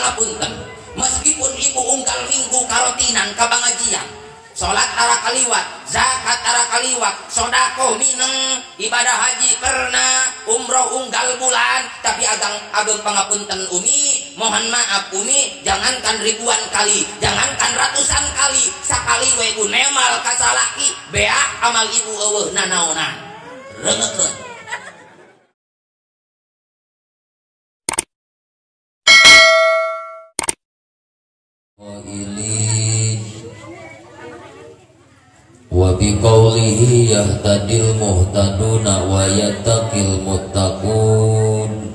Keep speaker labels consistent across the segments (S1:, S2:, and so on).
S1: Pangapunten, meskipun ibu unggal minggu karotinan ka pangajian, salat tara kaliwat, zakat tara kaliwat, sedekah mineng, ibadah haji pernah, umroh unggal bulan, tapi ageng pangapunten umi, mohon maaf umi, jangankan ribuan kali, jangankan ratusan kali, sakali we ibu nemal ka salaki, beak amal ibu eueuh nanaonan. Reungekeun.
S2: Wa biqaulihi yahtadil muhtaduna wa yattaqil muttaqun.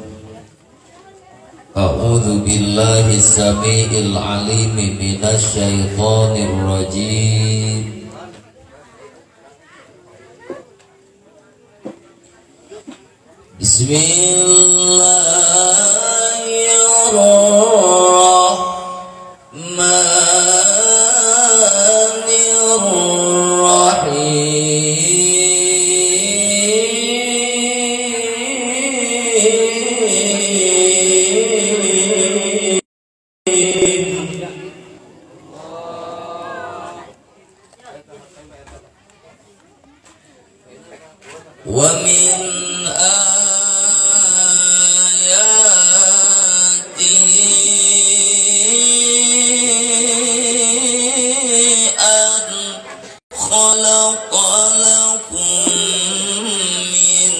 S2: A'udzu billahi samiil alimi minasy syaithanir rajim. Bismillahirrahmanirrahim. Wa min ayatihi an khalaqa lakum min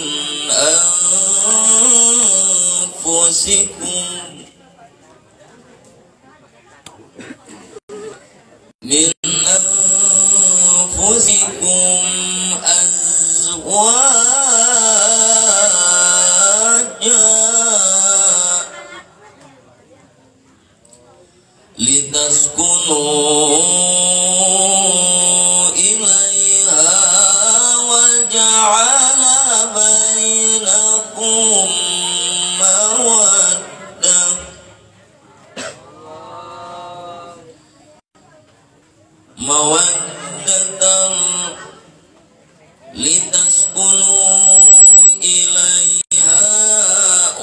S2: anfusikum azwaja litaskunu ilaiha wa ja'ala bainakum mawaddah mawaddatan litaskunu ilaiha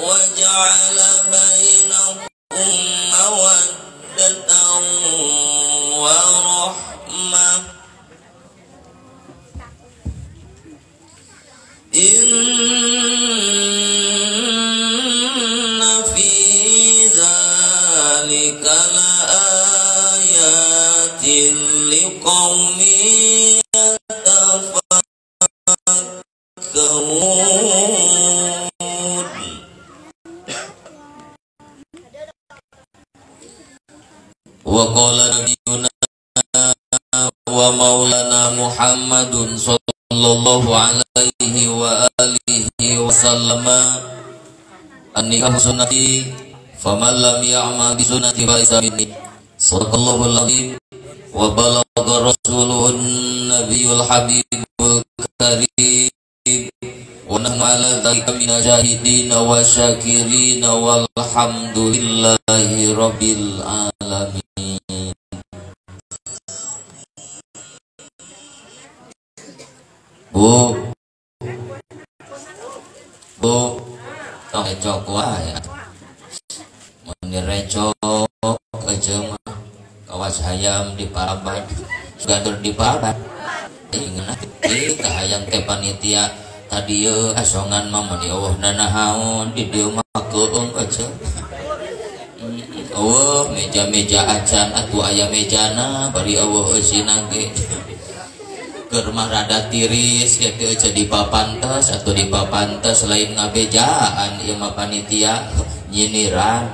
S2: wa ja'ala bainakum mawaddatan wa rahmah. Inna fi dzalika laayatin liqaumin yatafakkarun. Wa qala nabiyuna wa maulana Muhammadun sallallahu alaihi wa alihi wa sallama, an-nikahu sunnati faman lam ya'mal bi sunnati falaysa minni. Sadaqallahul azim wa balagha rasuluhun nabiyul habibul karim wa nahnu ala dzalika minasyahidin wa syakirin walhamdulillahi rabbil alamin. Bu, bu, tong recok wae. Mun recok aja mah kawas hayam di paraban, gandur di paraban. Ingat hayang teh panitia tadi ye asongan mah mun eueuh nanahaon di dieu mah keung aja. Eueuh meja-meja acan atuh aya mejana bari eueuh eusina ge. Keur mah rada tiris ya teu jadi papantes atuh di papantes lain ngabejaan ieu mah panitia nyiniran.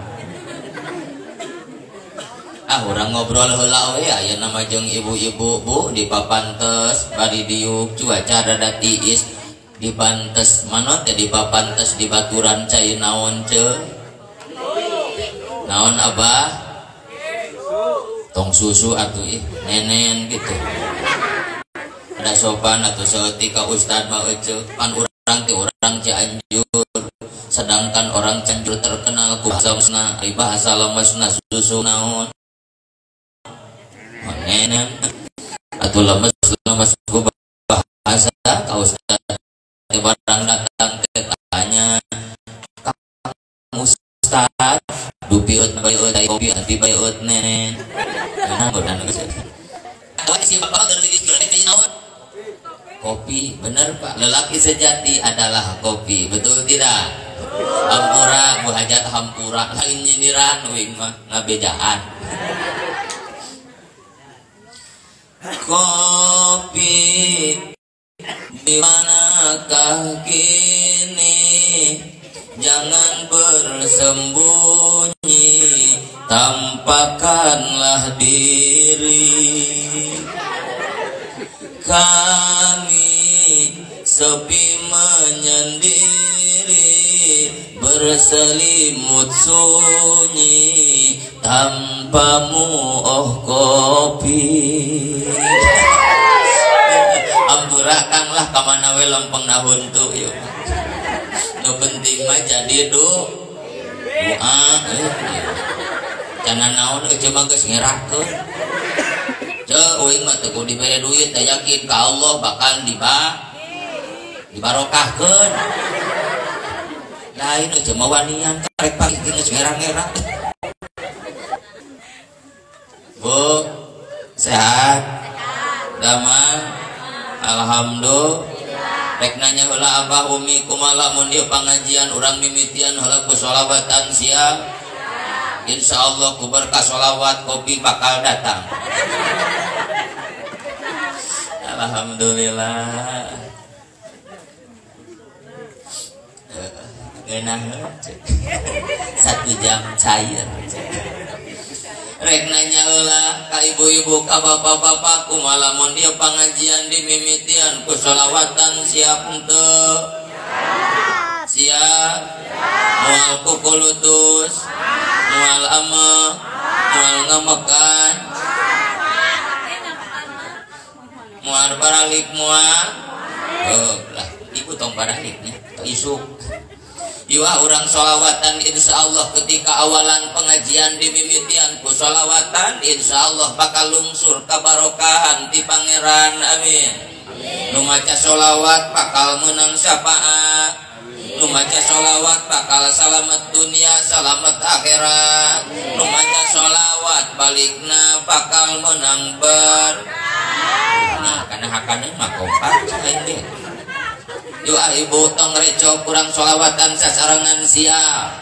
S2: Ah urang ngobrol heula we aya nama jeung ibu-ibu bu di papantes bari diuk cuaca rada tiis di pantes manon teh di papantes di baturan cai naon ce naon abah tong susu atuh ih nenen gitu. Ada sopan atau seetik ka ustad mah ece pan urang teh urang Cianjur, sedangkan orang Cianjur terkenal ku bahasa bahasa lemesna susu naon nenen atau lemes lemes ku bahasa ka ustad teh barang datang teh tanya kang ustad Dupiut bayut ai kopi anti bayut nenen. Nah, bodan geus. Si bapak kopi, bener Pak. Lelaki sejati adalah kopi, betul tidak? Hampura, bu hajat hampura, lain nyindiran uing mah ngabejaan. Kopi di manakah kini? Jangan bersembunyi, tampakkanlah diri. Kami sepi menyendiri, berselimut sunyi, tanpamu oh kopi. Ampura kang lah kamana we lempeng nahuntu yuk. Nu penting mah jadi doa. Jangan naon eueuh mah geus ngerakeun. Ceu uing mah teu kudu dibere duit teh yakin ka Allah bakal dibarokahkeun. Lain eueuh mah wanian karek pagi geus ngerang-ngerang. Bu, sehat? Damang? Alhamdulillah. Rek nanya heula Abah Umi kumaha lamun ieu pangajian urang mimitian heula ku sholawatan siap. Insyaallah ku berkah sholawat kopi bakal datang. Alhamdulillah. Ngeunah 1 jam cair. Rek nanya heula ka ibu-ibu ka bapak-bapak kumaha lamun ieu pangajian dimimitian ku sholawatan siap henteu? Siap. Moal kukulutus, moal ama, moal ngamekan, moal baralik moal. Oh, lah ibu tong baraliknya isuk. Iwa urang sholawatan insyaallah ketika awalan pengajian dimimitian ku sholawatan insyaallah bakal lungsur kabarokahan ti pangeran, amin. Nu maca sholawat bakal menang syafaat, nu maca sholawat bakal salamet dunia salamet akhirat, nu maca sholawat balikna bakal menang ber. Nah, karena hakana mah kompak lain deh. Yuk ibu tong reco kurang sholawatan sasarangan siap.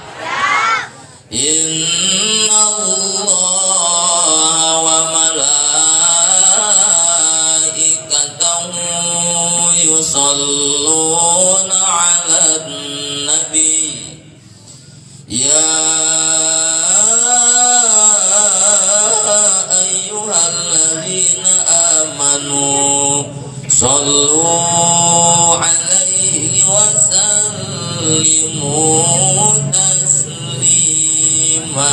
S2: Inna Allah wa malaikatahu yusalluna 'alan nabi ya ayyuhalladzina amanu sallu alaihi wa sallimu taslima.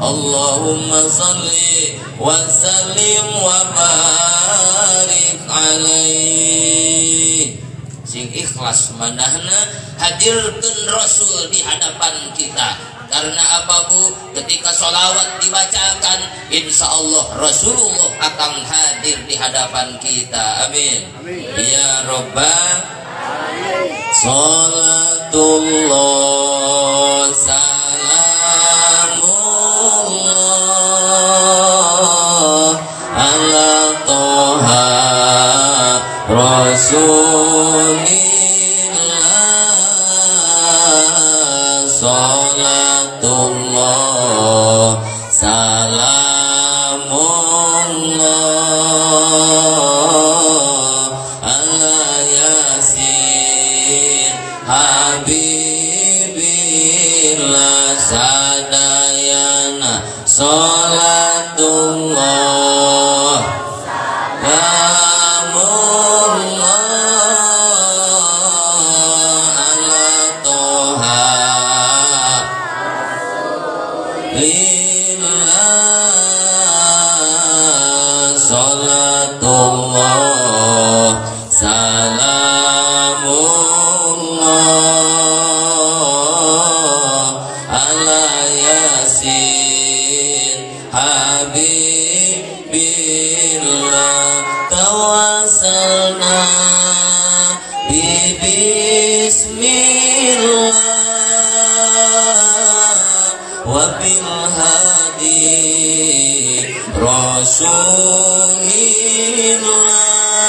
S2: Allahumma salli wa sallim wa barik alaihi. Sing ikhlas manahna hadirkeun Rasul di hadapan kita. Karena apa Bu? Ketika sholawat dibacakan, insya Allah Rasulullah akan hadir di hadapan kita. Amin. Amin. Ya Rabbal salatullah salamullah ala toha rasulillah salatullah salamullah ala yasin habibillah sadayana salatullah salamullah ala toha lillah salatullah salamullah ala yasin habibillah. wa bil hadi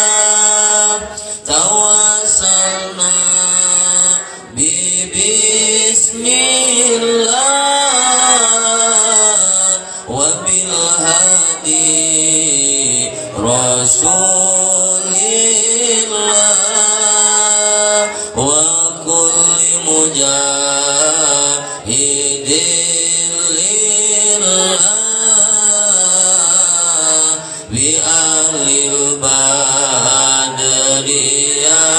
S2: Rasulillah tawassalna bi bismillah wa bil hadi Rasulillah wa kulli mujahidin lillah bi ahlil badri ya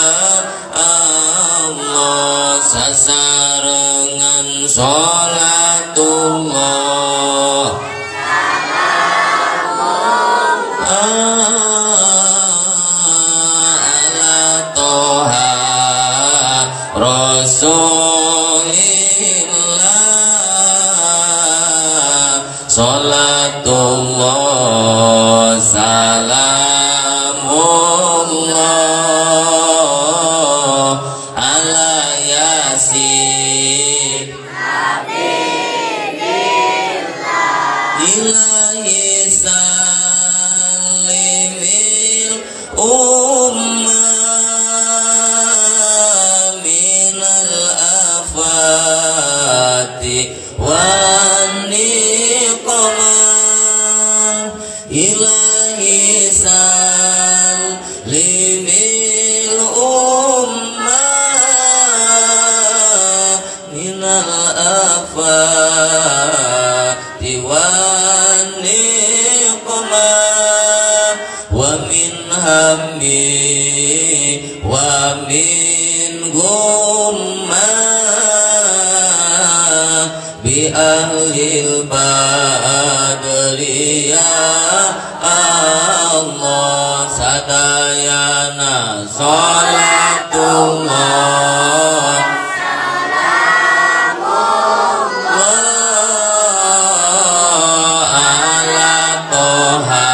S2: Allah sasarengan sholatullah ala toha Rasulillah sholatullah salamullah ala yasin habibillah ilahi salimil ummah minal afati wan niqamah ilahi salimil ummah minal afati wan niqamah wa min hammi wa min gummah bi ahlil badri ya Allah sadayana sholatullah salamullah ala toha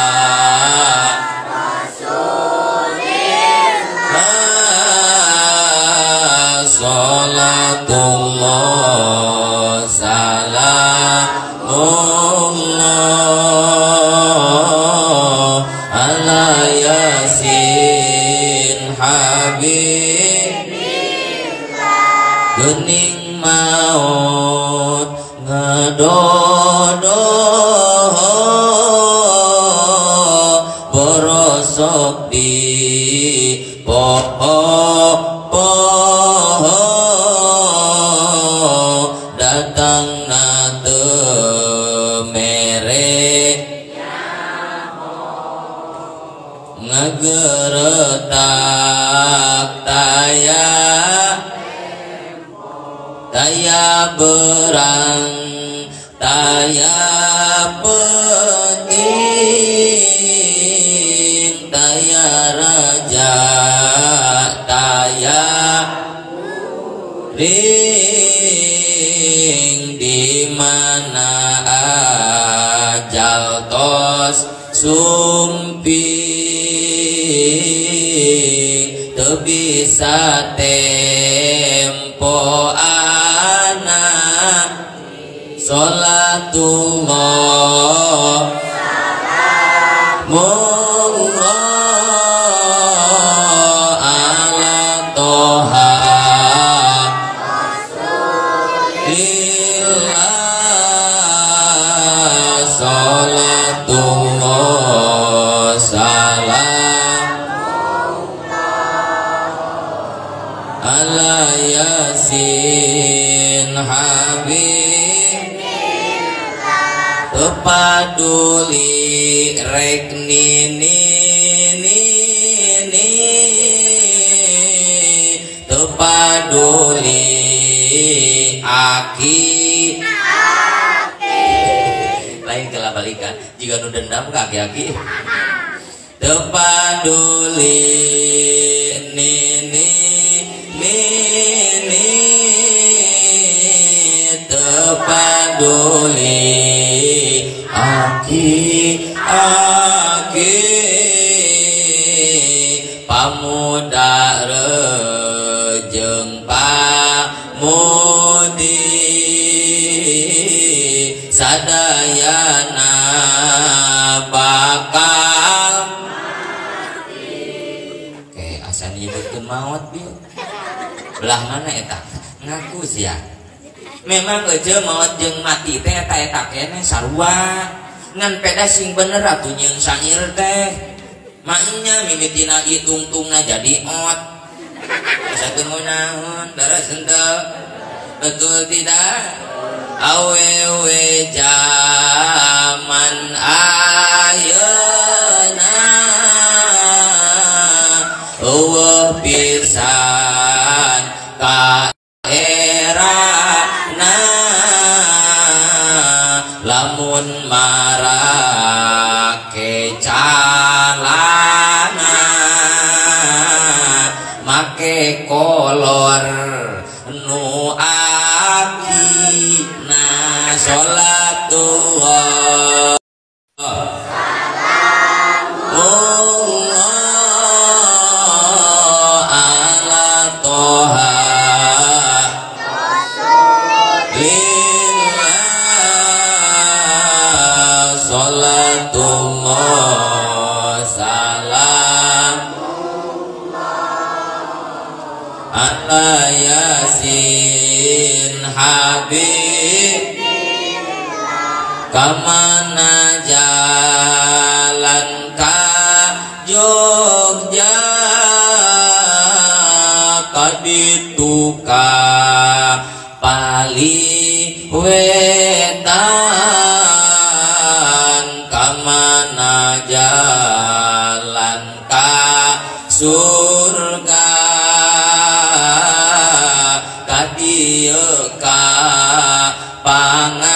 S2: Rasulillah sholatullah salamullah ala yasin habibillah gening maut ngadodoh borosok di poho poho datang na mere ngageretak taya taya berang taya peting taya raja taya ring di mana ajal tos sumping teu bisa tempo anak sholatullah salamullah ala toha Rasulillah sholatullah salamullah ala yasin habib tepaduli rek nini nini tepaduli aki lain kelabalikan jika nu dendam ke aki-aki tepaduli nini nini tepaduli aki aki pamuda rejeng pamudi Sadayana bakal mati. Oke, asa nyebutkeun maot bieu. Belah mana eta? Ngaku sia. Memang aja maot jeung mati teh eta-eta keneh sarua. Ngan peda sing bener atuh nyeun sanir teh. Maknya mimitina itungtungna jadi ot. Satu naon daras henteu. Betul tidak? Awewe zaman ayeuna eueuh pisan ka erana lamun marake calana make kolor nu akina sholatullah salamullah ala toha lillah sholatullah salamullah ala yasin habib kamana jalan ka Jogja kaditu ka Pali Wetan kamana jalan ka surga kadieu ka pangaosan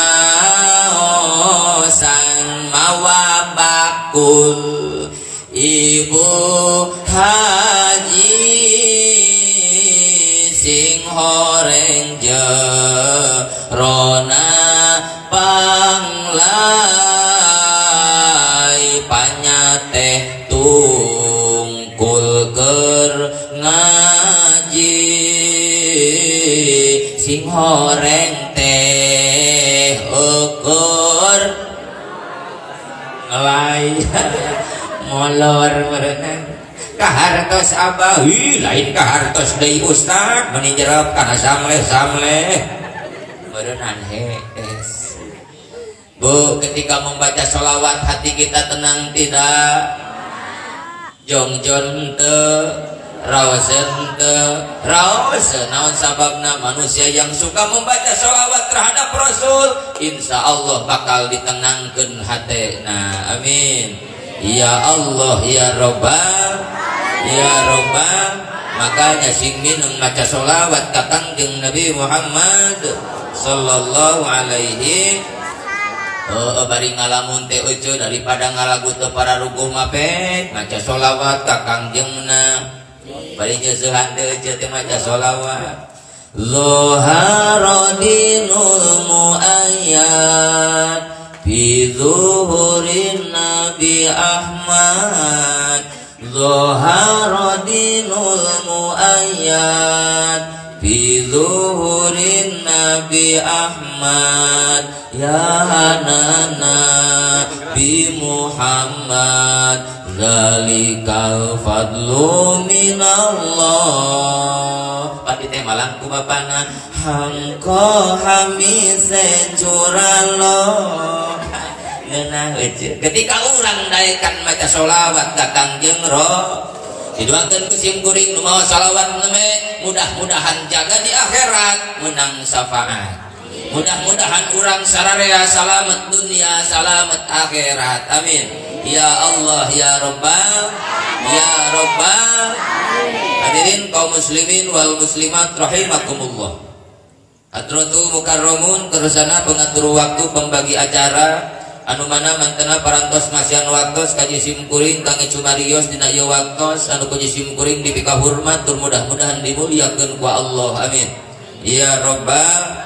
S2: mawa bakul ibu haji sing horeng jerona panglai panyateh tungkul keur ngaji sing horeng teh ukur ngelai molor merenang kahartos abah hi lain kahartos deui ustad meni jerep kana samleh-samleh merenang hees. Bu, ketika membaca sholawat hati kita tenang tidak? Jongjon teu raoseun teu raoseun naon sababna manusia yang suka membaca sholawat terhadap Rasul insya Allah bakal ditenangkeun hatena. Amin ya Allah ya Robbal ya Robbal. Makanya sing minum maca sholawat ka Kangjeng Nabi Muhammad sallallahu alaihi. Oh, bari ngalamun teh euceu daripada ngalagu teu pararuguh mapet maca sholawat ka Kangjengna. Bari nyeusehan teh euceu teh maca sholawat. Zuhara dinul muayyad fi zuhurin Nabi Ahmad. Zuhara dinul muayyad fi zuhurin Nabi Ahmad. Ya hanana bi Muhammad zalikal fadlu minallah. Pati teh malang ku bapana hangko hamisen curalo. Ngeunah euceu ketika urang daekan maca sholawat ka Kangjeng Ro didoakeun ku sim kuring nu mawa sholawat neme mudah-mudahan jaga di akhirat menang syafaat. Mudah-mudahan urang sararea salamet dunia salamet akhirat. Amin ya Allah ya Rabbal ya Rabbal. Hadirin kaum muslimin wal muslimat rahimakumullah. Hadratul mukarramun kersana pengatur waktu pembagi acara anu mana mantena parantos masihan waktos kaji simkuring kangge cumarios dina ieu waktos anu kaji simkuring dipika hormat tur mudah-mudahan dimuliakeun ku Allah. Amin ya Rabbal.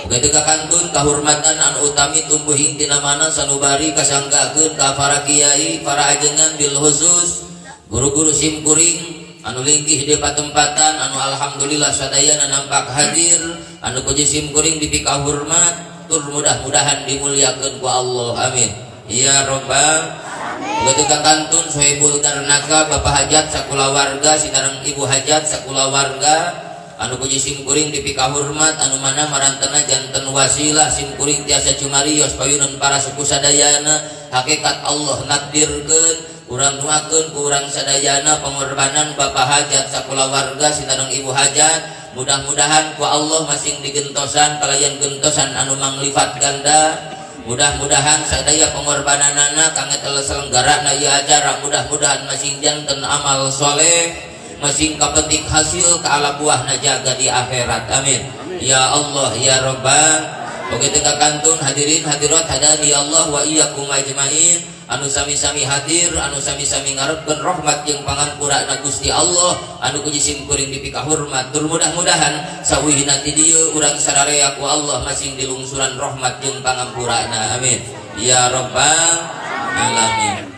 S2: Ketika kantun kahormatan anu utami tumbuhing tina mana sanubari kasanggakeun ka para kiai, para ajengan bil khusus guru-guru simkuring anu linggih di patempatan anu alhamdulillah sadayana nampak hadir anu kuji simkuring dipika hormat. tur mudah-mudahan dimuliakeun ku Allah. Amin ya rabbal. Ketika kantun Sohibul Darnaka Bapak Hajat sakulawarga sinareng Ibu Hajat sakulawarga anu puji simkuring dipikahormat anu mana marantana janten wasilah simkuring tiasa cumarios payunan para suku sadayana hakikat Allah nakdirkeun urang doakeun ku urang sadayana pengorbanan Bapak Hajat sakulawarga sinareng Ibu Hajat mudah-mudahan ku Allah masing digentosan kalayan gentosan anu manglifat ganda. Mudah-mudahan sadaya pengorbananana kangge selenggara na ieu acara mudah-mudahan masing janten amal soleh masing kapetik hasil ka ala buahna jaga di akhirat. Amin ya Allah ya Rabbal. Begitu ka kantun hadirin hadirat hadani Allah wa iyyakum ajmain anu sami-sami hadir anu sami-sami ngarepkeun rahmat jeung pangampurana Gusti Allah anu ku simkuring dipikahormat tur mudah-mudahan sawihna ti dieu urang sararea ku Allah masing dilungsuran rahmat jeung pangampurana. Amin ya rabbal alamin.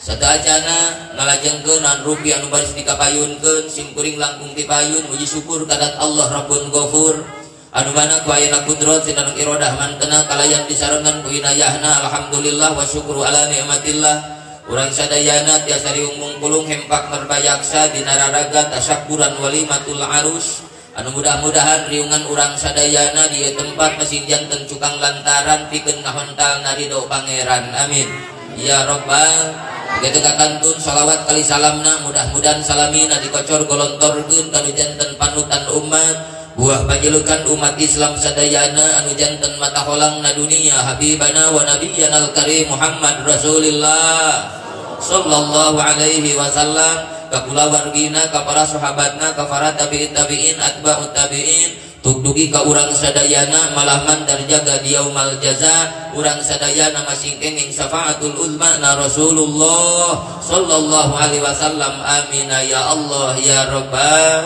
S2: Sadacana ngalajengkeun an rupi anu baris dikapayunkeun simkuring langkung tipayun muji syukur kadat Allah Rabbun Ghafur anu mana ku ayana kudrat sinareng iradah mantena kalayan disarengan ku inayahna. Alhamdulillah wa syukru ala nikmatillah. Urang sadayana tiasa riung mungkulung hempak merbayaksa dina raraga tasyakuran walimatul arus anu mudah-mudahan riungan urang sadayana di tempat masing janten cukang lantaran pikeun ngahontal ridho pangeran. Amin ya rabbal. Begitu kantun sholawat kali salamna mudah-mudahan salamina dikocor golontorkeun kanu janten panutan umat buah pajelukan umat Islam sadayana anu janten mata holangna dunia habibana wa nabiyyana al-karim Muhammad Rasulillah sallallahu alaihi wasallam ka kulawargina ka para sahabatna ka para tabi'in tabi'in atba'ut tabi'in tugdugi ka urang sadayana malaman darjaga di yaumal jaza urang sadayana masing kenging syafaatul uzma na Rasulullah sallallahu alaihi wasallam. Amin ya Allah ya Rabbal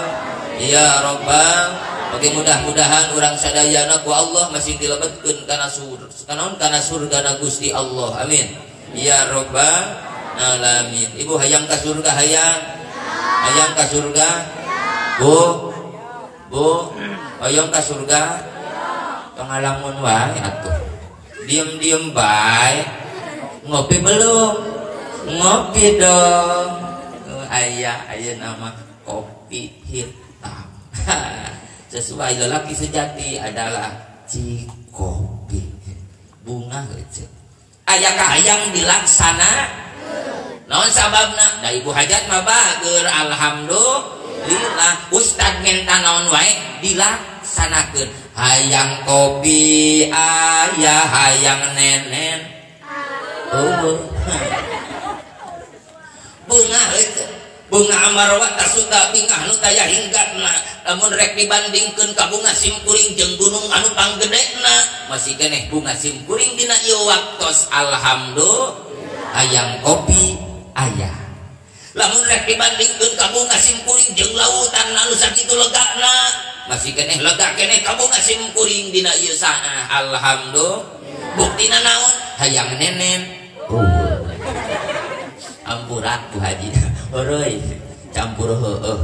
S2: ya Rabbal. Oke mudah-mudahan urang sadayana ku Allah masing dilebetkeun kana surga kanaon kana surgana Gusti Allah. Amin ya rabbal alamin. Ibu hayang ka surga hayang? Hayang ka surga? Bu Bu hayang ka surga? Tong ngalamun wae atuh. Diem-diem bae. Ngopi belum? Ngopi dong. Aya ayeuna mah kopi hitam. Sesuai lelaki sejati adalah cikopi bunga heuceut. Aya kahayang dilaksana naon sababna? Da ibu hajat mah bager alhamdulillah. Ustad minta naon wae dilaksanakeun. Hayang kopi aya hayang nenen. Oh. Bunga heuceut. Bunga amarwa tasuta bingah nu taya hinggatna lamun rek dibandingkeun ka bunga simkuring jeung gunung anu panggedena masih keneh bunga simkuring dina ieu waktos. Alhamdulillah hayang kopi aya lamun rek dibandingkeun ka bunga simkuring jeung lautan anu sakitu legana masih keneh lega keneh ka bunga simkuring dina ieu saah. Alhamdulillah buktina naon hayang nenen. Ampurat Bu Haji horeuy campur heueuh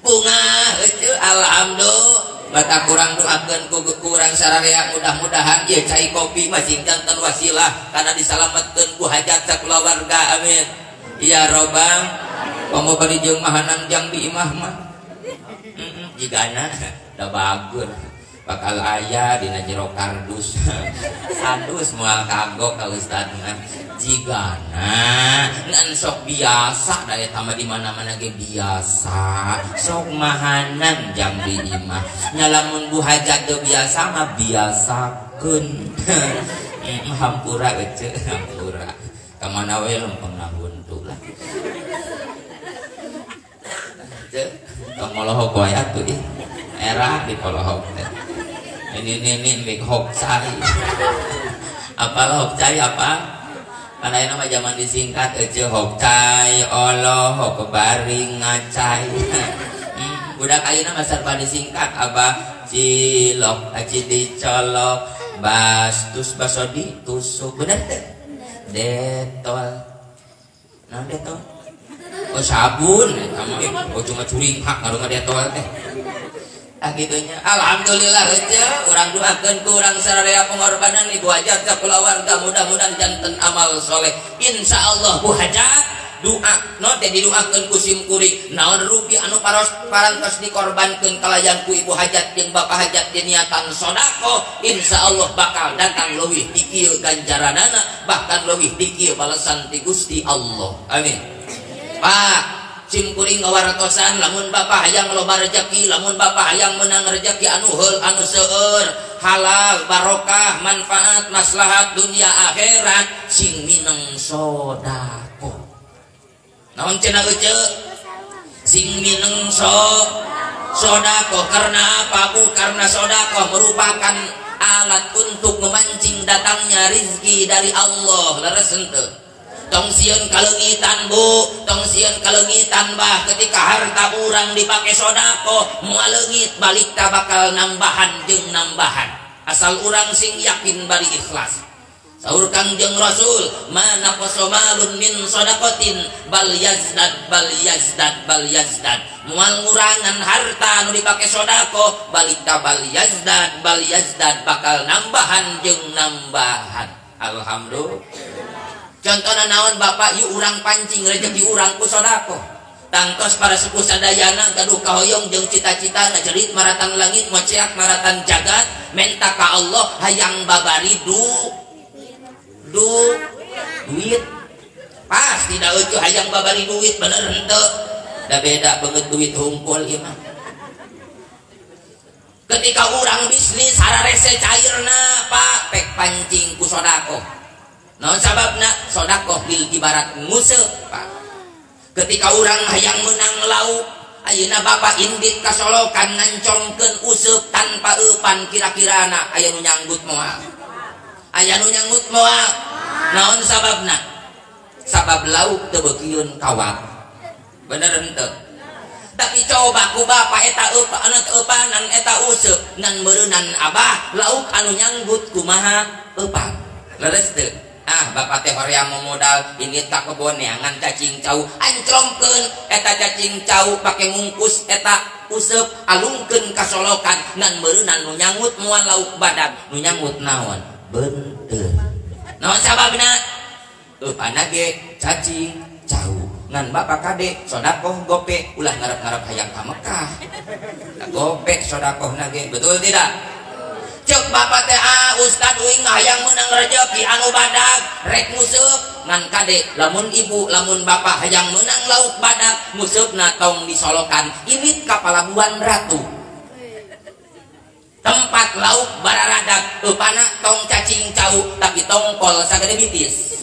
S2: bunga heuceu. Alhamdulillah mata kurang doakeun ku kurang sararea mudah-mudahan ieu cai kopi masing janten wasilah kana disalametkeun ku hajat sakulawarga. Amin ya robbal. Komo bari jeung mahanan jang di imah mah jigana da bagus bakal aya dina jero kardus kardus moal kagok ka ustad mah jigana ngan sok biasa da eta mah di mana-mana ge biasa sok mahanan jang di imah nya lamun bu hajat teu biasa mah biasakeun. Hampura ece hampura ka mana we lempeng huntu lah ce tong molohok wae atuh ih era di polohok teh. Ini mik hokcai. Apalah hokcai apa? Karena ini mah zaman disingkat ece hokcai olohok baring ngacai. Budak ayeuna mah serba disingkat abah cilok aci dicolok bastus baso ditusuk bener teh? Detol. Naon detol? Oh sabun eta mah. Oh cuma curing hak ngarunga detol teh.
S1: Tah kitunya. Alhamdulillah heueuh urang doakeun ku urang sararea pengorbanan ibu hajat sakulawarga mudah-mudahan janten amal soleh. Insyaallah Bu Hajat doa no teh didoakeun ku sim kuring naon rupi anu paros parantos dikorbankeun kalayan ku ibu hajat jeung bapak hajat diniatan sedekah insyaallah bakal datang leuwih di kieu ganjaranana bahkan leuwih di kieu balasan ti Gusti Allah. Amin. Pak sim kuring ngawartosan lamun bapak hayang loba rejeki lamun bapak hayang menang rejeki anu heul anu seueur halal barokah manfaat maslahat dunia akhirat sing mineng sedekah. Naon cenah euceu sing mineng sedekah karena apa Bu? Karena sedekah merupakan alat untuk memancing datangnya rizki dari Allah. Leres henteu? Tong sieun kaleungitan Bu, tong sieun kaleungitan bah, ketika harta urang dipake sedekah moal leungit balik ta bakal nambahan jeung nambahan asal urang sing yakin bari ikhlas. Saur Kangjeng Rasul, mana qosomalun min sadaqatin bal yazdad bal yazdad bal yazdad. Moal ngurangan harta nu dipake sedekah balik ta bal yazdad bal yazdad bakal nambahan jeung nambahan. Alhamdulillah. Contohna naon Bapak yuk urang pancing rejeki urang ku sedekah. Tangtos para sepuh sadayana gaduh kahoyong jeung cita-cita ngajerit maratan langit moceak maratan jagat menta ka Allah hayang babari duit pasti da eueuh hayang babari duit bener henteu da beda beungeut duit hungkul ieu mah. Ketika urang bisnis hararese cairna Pak pek pancing ku sedekah. Naon sababna? Sedekah bil ibarat nguseup Pak. Ketika urang hayang menang lauk ayeuna bapak indit ka solokan ngancongkeun useup tanpa eupan kira-kirana aya nu nyanggut moal. Aya nu nyanggut moal. Naon sababna? Sabab lauk teu beukieun kawat. Bener henteu? Tapi coba ku bapak eta eupanan eupanan eta useup ngan meureunan abah lauk anu nyanggut kumaha eupan. Leres teu? Ah bapak teh hoream modal indit ka kebon neangan cacing cau anclongkeun eta cacing cau pake mungkus eta useup alungkeun ka solokan ngan meureunan nu nyanggut moal lauk badag nu nyanggut naon? Beunteur. Naon sababna? Eupan ge cacing cau ngan bapak kade sedekah gope ulah ngarep-ngarep hayang ka Mekah. Gope sedekahna ge betul tidak? Cek bapak teh ah ustad uing hayang meunang rejeki anu badag rek nguseup ngan kade lamun ibu lamun bapak hayang meunang lauk badag nguseupna tong disolokan indit ka Palabuhan Ratu. Tempat lauk bararadag eupana tong cacing cau tapi tongkol sagede bitis.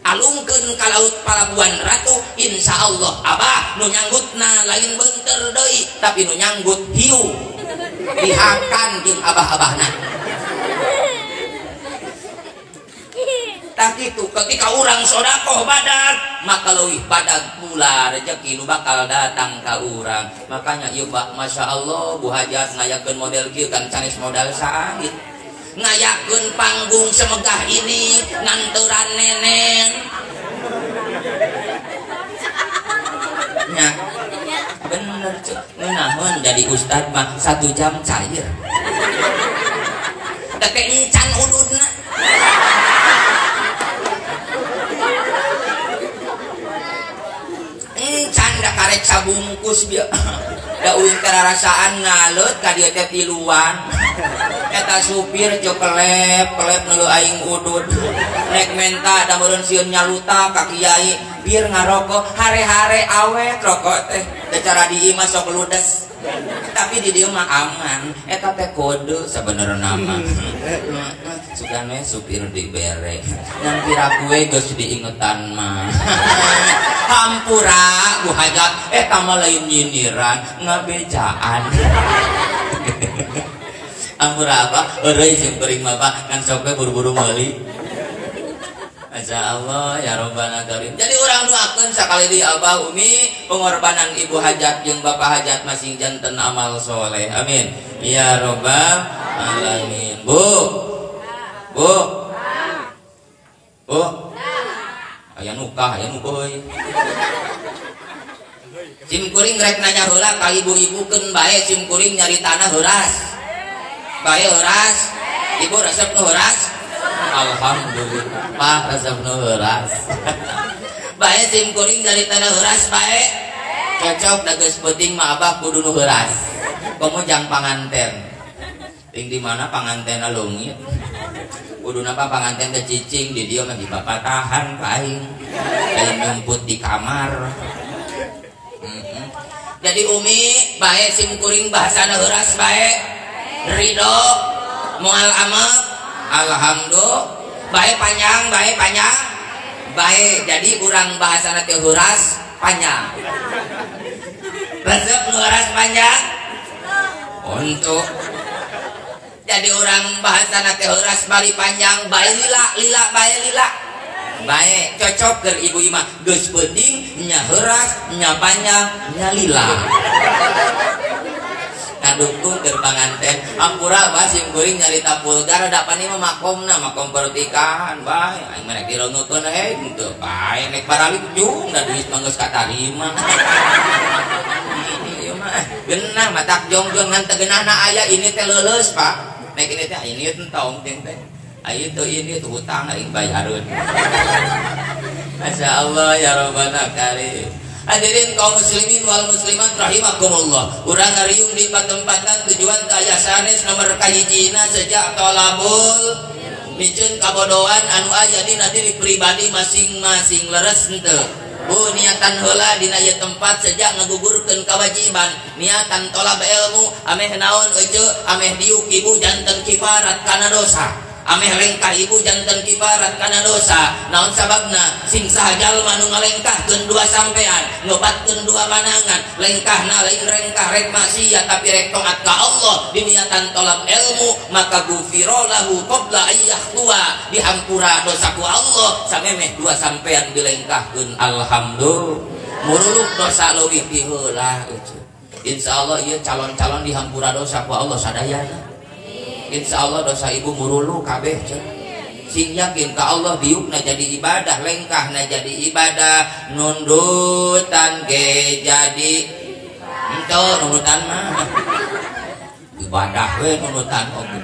S1: Alungkeun ka laut Palabuhan Ratu insyaallah abah nu nyanggutna lain beunteur deui tapi nu nyanggut hiu dihakan jeung abah-abahna. Tah kitu ketika urang sedekah badag maka leuwih badag pula rejeki nu bakal datang ka urang. Makanya ieu Pak Masya Allah Bu Hajat ngayakeun model kieu kan sanes modal saait. Ngayakeun panggung semegah ini nganturan neneng. Nya. Bener cek ngeunaheun jadi ustad mah 1 jam cair. Teh encan ududna. Encan da karek sabungkus bieu. Da uing kararasaan ngaleut ka dieu teh tiluan. Eta supir ceu kelep-kelep neuleuh aing udud. Nek menta da meureun sieun nyaluta ka kiai bir ngarokok hare-hare awet rokok teh. Da cara di imah sok ludes. Tapi di dieu mah aman. Eta teh kode sabenerna mah. Sugan we supir dibere. Ngan piraku we geus diingetan mah. Hampura Bu Hajat eta mah lain nyinyiran ngabejaan. Hampura apa? Heureuy jeung kuring mah Pak ngan sok we buru-buru meuli. Masya Allah ya Rabbana karim. Jadi orang doakeun sakali deui Abah Umi pengorbanan Ibu Hajat jeung Bapak Hajat masing janten amal soleh. Amin. Ya Rabbal alamin. Bu. Bu. Bu. Aya nukah, aya nu euy. Sim kuring rek nanya heula ka ibu-ibu keun bae sim kuring nyari tanah heuras. Bae heuras. Ibu resep nu heuras? Alhamdulillah, Pak resep nu heuras. Bae sim kuring nyari tanah heuras bae. Cocok da geus peuting mah abah kudu nu heuras. Komo jang panganten. Ting di mana pangantena leungit. Kudu napa panganten teh cicing di dieu mah dipapatahan ka aing. Lain nyumput di kamar. Jadi umi bae sim kuring bahasana heuras bae. Ridho moal amal alhamdulillah bae panjang bae panjang bae. Jadi urang bahasana teh heuras panjang. Resep nu heuras panjang untuk jadi orang bahasana teh heuras bari panjang bae lila lila bae lila bae cocok keur ibu imah geus peuting nya heuras nya panjang nya lila. Ngadukung keur panganten ampura bah sim kuring nyarita pulgar da pan ieu mah makomna makom pertikahan bae aing mah rek direungeutkeun henteu bae nek baralik jung da duit mah geus katarima. Ieu mah geunah matak jongjong ngan teu geunahna aya ini teh leuleus Pak. Nek ini teh ini entong ting teh. Ayo tuh ini tuh hutang aing bayareun. Masya Allah ya Rabbana karim. Hadirin kaum muslimin wal muslimat rahimakumullah. Urang ngariung di patempatan tujuan aya sanes nomor kahijina sejak tolabul miceun kabodohan anu aya dina diri pribadi masing-masing leres henteu. Bu niatan heula dina ieu tempat sejak ngagugurkeun kewajiban niatan tolab ilmu ameh naon ece ameh diuk ibu janten kifarat kana dosa. Ameh lengkah ibu janten kifarat kana dosa. Naon sababna sing saha jalma nu ngalengkahkeun dua sampean ngobatkeun dua panangan lengkahna lain rengkah rek maksiat tapi rek taat ka Allah diniatan tolab ilmu maka gufira lahu qabla ayyahtua dihampura dosa ku Allah samemeh dua sampean dilengkahkeun alhamdulillah muruluk dosa leuwih ti heula. Insyaallah ieu calon-calon dihampura dosa ku Allah sadayana. Insya Allah dosa ibu murulu kabeh sing yakin ka Allah diukna jadi ibadah lengkahna jadi ibadah nundutan ge jadi henteu nundutan mah ibadah we nundutan oge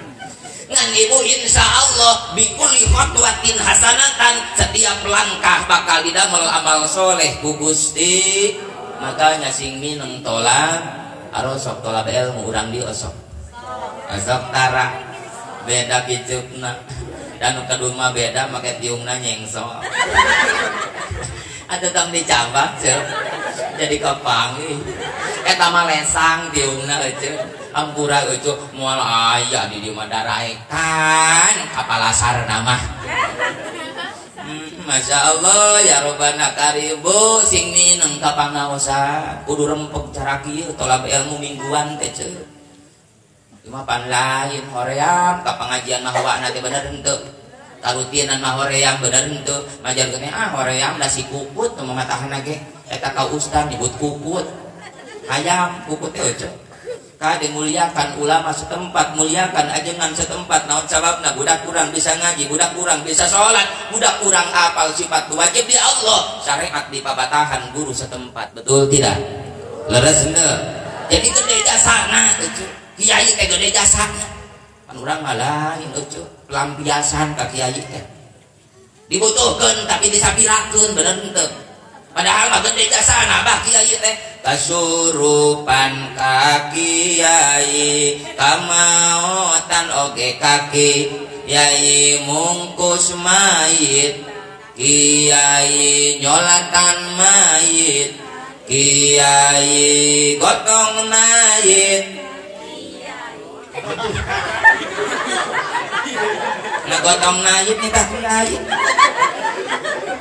S1: ngan ibu insya Allah bikulli khatwatin hasanatan setiap langkah bakal didamel amal soleh ku Gusti. Makanya sing mineng tolab arosok tolab ilmu urang dieu osok asok tara beda kicupna dan nu kadua mah beda make tiungna nyengsok atuh tong dicambak ceu jadi kapanggih eta mah lesang tiungna euceu ampura euceu moal aya di dieu mah daraekan ka palasarna mah. Masya Allah ya Robbana karibu sing mineng ka pangaosan kudu rempeg cara kieu tolab ilmu mingguan teh ceu. Cuma pan lain hoream ka pengajian mah hawana teh bener henteu. Karutinan mah hoream bener henteu. Majarkeun ah hoream da si kukut nu mamatahanna ge eta ka ustad nyebut kukut. Hayam kukut teh euceu. Kade muliakan ulama setempat, muliakan ajengan setempat. Naon sababna budak kurang bisa ngaji, budak kurang bisa sholat, budak kurang apal sifat wajib di Allah, syariat di pabatahan guru setempat. Betul tidak? Leres henteu. Jadi gede jasana euceu. Kiai teh gede jasana. Pan urang mah lain euceu, pelampiasan ka kiai teh. Dibutuhkeun tapi disapirakeun bener henteu. Padahal mah gede jasana bah kiai teh. Kasurupan ka kiai, kamaotan oge ka kiai mungkus mayit, kiai nyolatan mayit, kiai gotong mayit. Nah gotong mayit nih tah kiai.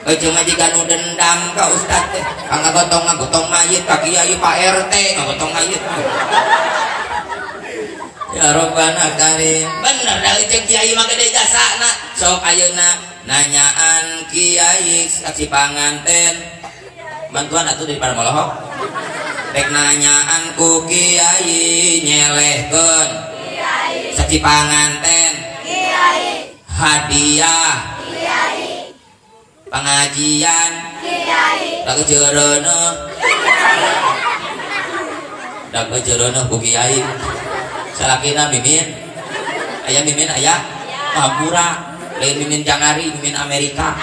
S1: Cuma jika nu dendam ka ustad teh, ngagotong mayit ka kiai Pak RT ngagotong mayit. Ya Robbana karim. Bener da ceuk kiai mah gede jasana. Sok ayeuna nanyaan kiai saksi panganten. Bantuan atuh daripada molohok. Rek nanyaan ku kiai nyelehkeun. Kiai. Saksi panganten. Kiai. Hadiah. Kiai. Pengajian. Kiai. Lagu jeureuneuh. Kiai. Da jeureuneuh ku kiai. Salakina mimin. Aya mimin aya hampura, lain mimin jangari, mimin Amerika.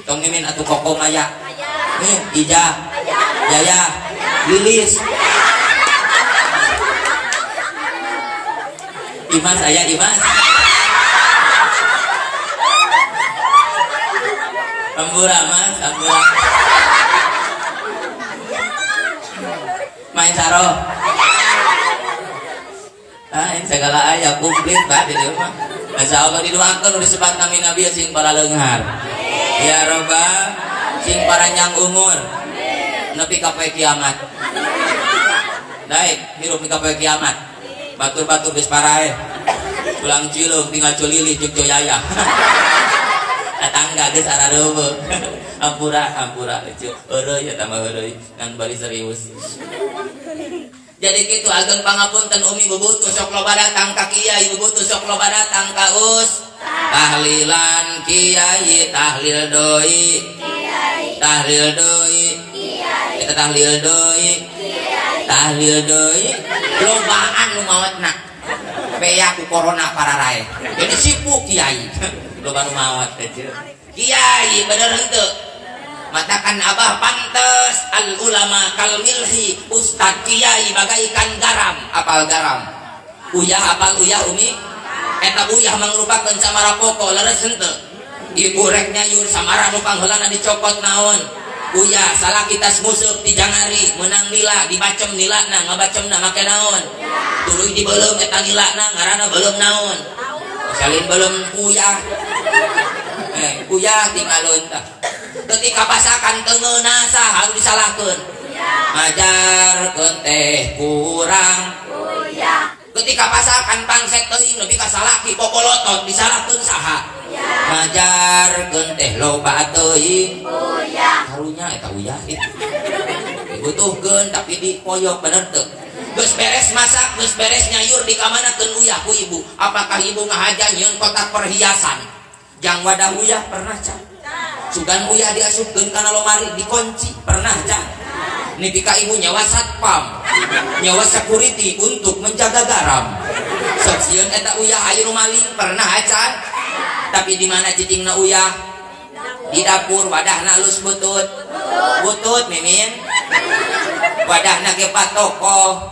S1: Tong mimin atuh kokom aya. Ija, Yaya, Lilis. Imas aya Imas. Hampura Mas, hampura. Main saro. Ah, segala aya komplit Pak di dieu mah. Insyaallah didoakeun disebat nami Nabi sing paraleunghar. Ya Robbal, sing paranjang umur. Nepi ka poe kiamat. Daek hirup ka poe kiamat. Batur-batur geus paraeh. Tulang cileung tinggal culili jeung coyaya. Tetangga geus arareuweung. Hampura, hampura lucu. Heureuy eta mah heureuy, ngan bari serius. Jadi kitu ageng pangapunten umi bubutuh sok loba datang ka kiai, bubutuh sok loba datang ka us. Tahlilan kiai, tahlil doi. Kiai. Tahlil doi. Kiai. Eta tahlil doi. Kiai. Tahlil doi. Lobaan nu maotna. Bea ku corona pararae. Jadi sibuk kiai. Loba nu maot teh. Kiai bener henteu? Matakan abah pantes al ulama kal milhi, ustad kiai bagaikan garam. Apal garam? Uyah apal uyah umi? Eta uyah mangrupakeun samara poko leres henteu? Ibu rek nyayur samara nu pangheulana dicopot naon? Uyah salaki tas nguseup di jangari meunang nila dibacem nilana ngabacemna make naon? Tuluy dibeuleum eta nilana ngaranna beuleum naon? Salin beuleum uyah. Uyah tinggalun tah. Ketika pasakan teu ngeunah saha harus disalahkeun? Ngajarkeun teh kurang. Ketika pasakan pangset teuing nepi ka salaki popolotot disalahkeun saha? Ngajarkeun teh loba teuing. Karunya eta uyah dibutuhkeun tapi dipoyok bener teu? Geus beres masak, geus beres nyayur dikamanakeun uyah ku ibu? Apakah ibu ngahaja nyieun kotak perhiasan? Jang wadah uyah pernah can? Sugan uyah diasupkeun kana lomari dikunci pernah can? Nepi ka ibu nyawa satpam, nyawa security untuk menjaga garam. Sok sieun eta uyah aya nu maling pernah acan? Tapi di mana cicingna uyah? Di dapur wadahna alus butut. Butut mimin. Wadahna ge patoko,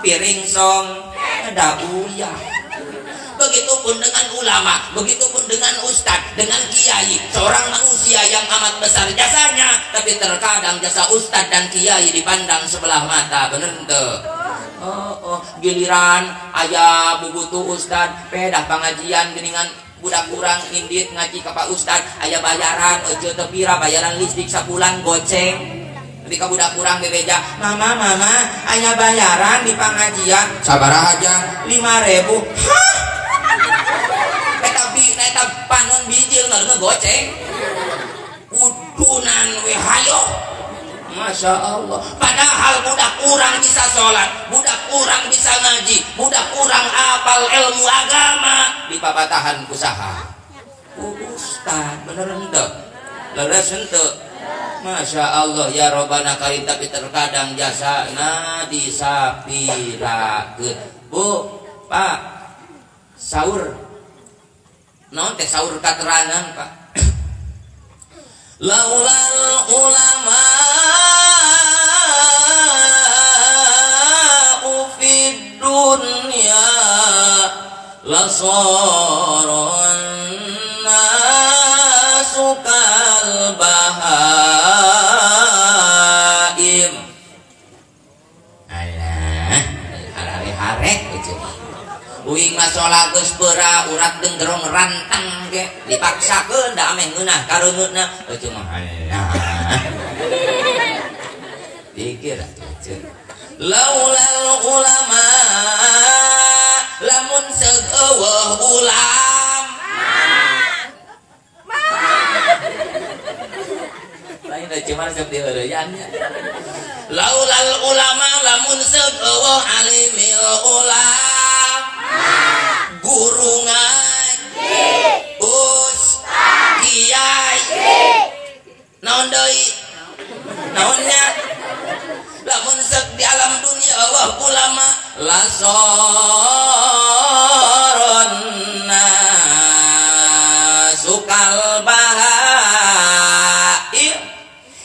S1: piring song, ada uyah. Begitupun dengan ulama, begitupun dengan ustadz, dengan kiai, seorang manusia yang amat besar jasanya, tapi terkadang jasa ustadz dan kiai dipandang sebelah mata, bener henteu? Oh, giliran aya bubutuh ustadz, pedah pengajian geuningan budak kurang indit ngaji ka Pak Ustadz, aya bayaran euceu teu pira bayaran listrik sabulan goceng. Ketika budak kurang bebeja, mama mama aya bayaran di pengajian, sabaraha aja 5.000. Hah? Eta panon bijil nggak goceng udunan we hayo. Masya Allah. Padahal budak kurang bisa sholat, budak kurang bisa ngaji, budak kurang apal ilmu agama, dipapatahan usaha. Ustad bener henteu? Leres henteu? Masya Allah ya Robbana karim. Tapi terkadang jasana disapirakeun. Bu, Pak, sahur naon teh sahur katerangan Pak? Laulal ulama fid dunya lasaran nasu kal bahaim. Alah, hare-hare euceuk. Uing mah salat geus beurah urat denggerong rantang ge dipaksakeun da ameh ngeunah kareungeutna euceuk mah alah. Pikir atuh. Laulal ulama lamun seug eueuh ulam. Lain cuma sok diheureuyaan nya. Laulal ulama lamun seug eueuh alimil ulam. Guru ngaji, ustaz, kiai, naon deui? Naonnya? Lamun Lasoron sukal bahaim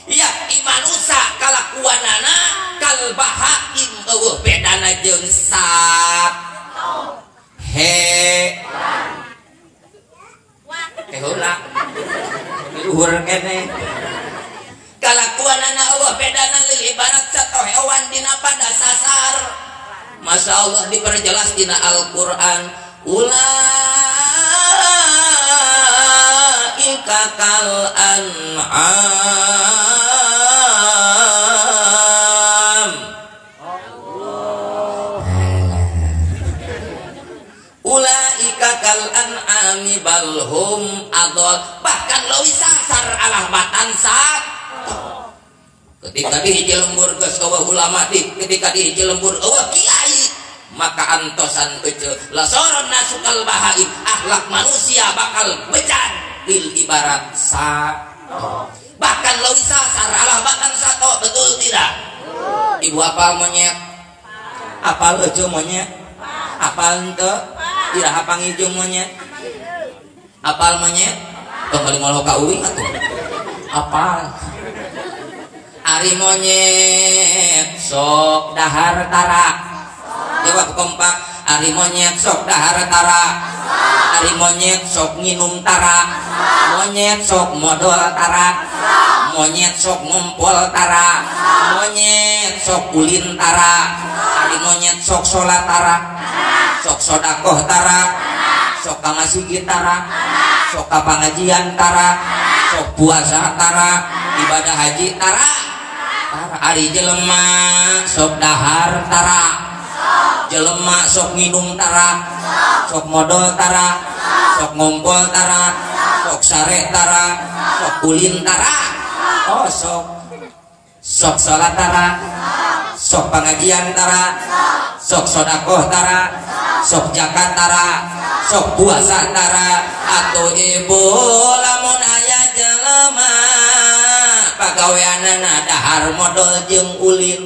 S1: ya imanusa kalakuanana kal bahaim eueuh bedana jeung sap he heula luhur kene kalakuanana eueuh bedana leuwih ibarat sato hewan dina pada sasar. Masya Allah diperjelas dina Al-Qur'an ulaika kal an'am. Ulaika kal an'ami bal hum adol, bahkan leuwih sasar alah batan sat. Ketika di hiji lembur geus eueuh ulama di, ketika di hiji lembur eueuh kiai, maka antosan ece lasoron nasukal bahaim, akhlak manusia bakal becan lil ibarat sa. Bahkan leuwih sasar alah batan sato, betul tidak? Ibu apal monyet? Apal ece monyet? Apal henteu? Iraha pangijung monyet? Apal monyet? Tong bali moal ka uing atuh. Apal. Ari monyet sok dahar tara. Jawab kompak. Ari monyet sok dahar tara. Ari monyet sok nginum tara. Monyet sok modol tara. Monyet sok ngumpul tara. Monyet sok ulin tara. Ari monyet sok sholat tara. Sok sodakoh tara. Sok ka masigit tara. Sok ka pangajian tara. Sok puasa tara. Ibadah haji tara. Ari jelema sok dahar tara. Jelema sok nginum tara. Sok modol tara. Sok ngumpul tara. Sok sare tara. Sok ulin tara. Oh sok. Sok salat tara. Sok pengajian tara. Sok sodakoh tara. Sok zakat tara. Sok puasa tara. Atuh ibu lamun aya jelema pagaweanana dahar modol jeung ulin,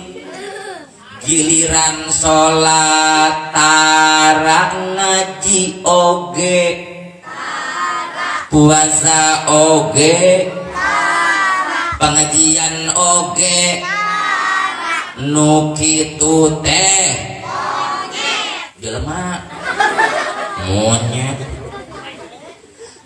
S1: giliran salat tara, ngaji oge, puasa oge, pengajian oge, nu kitu teh jelema monyet.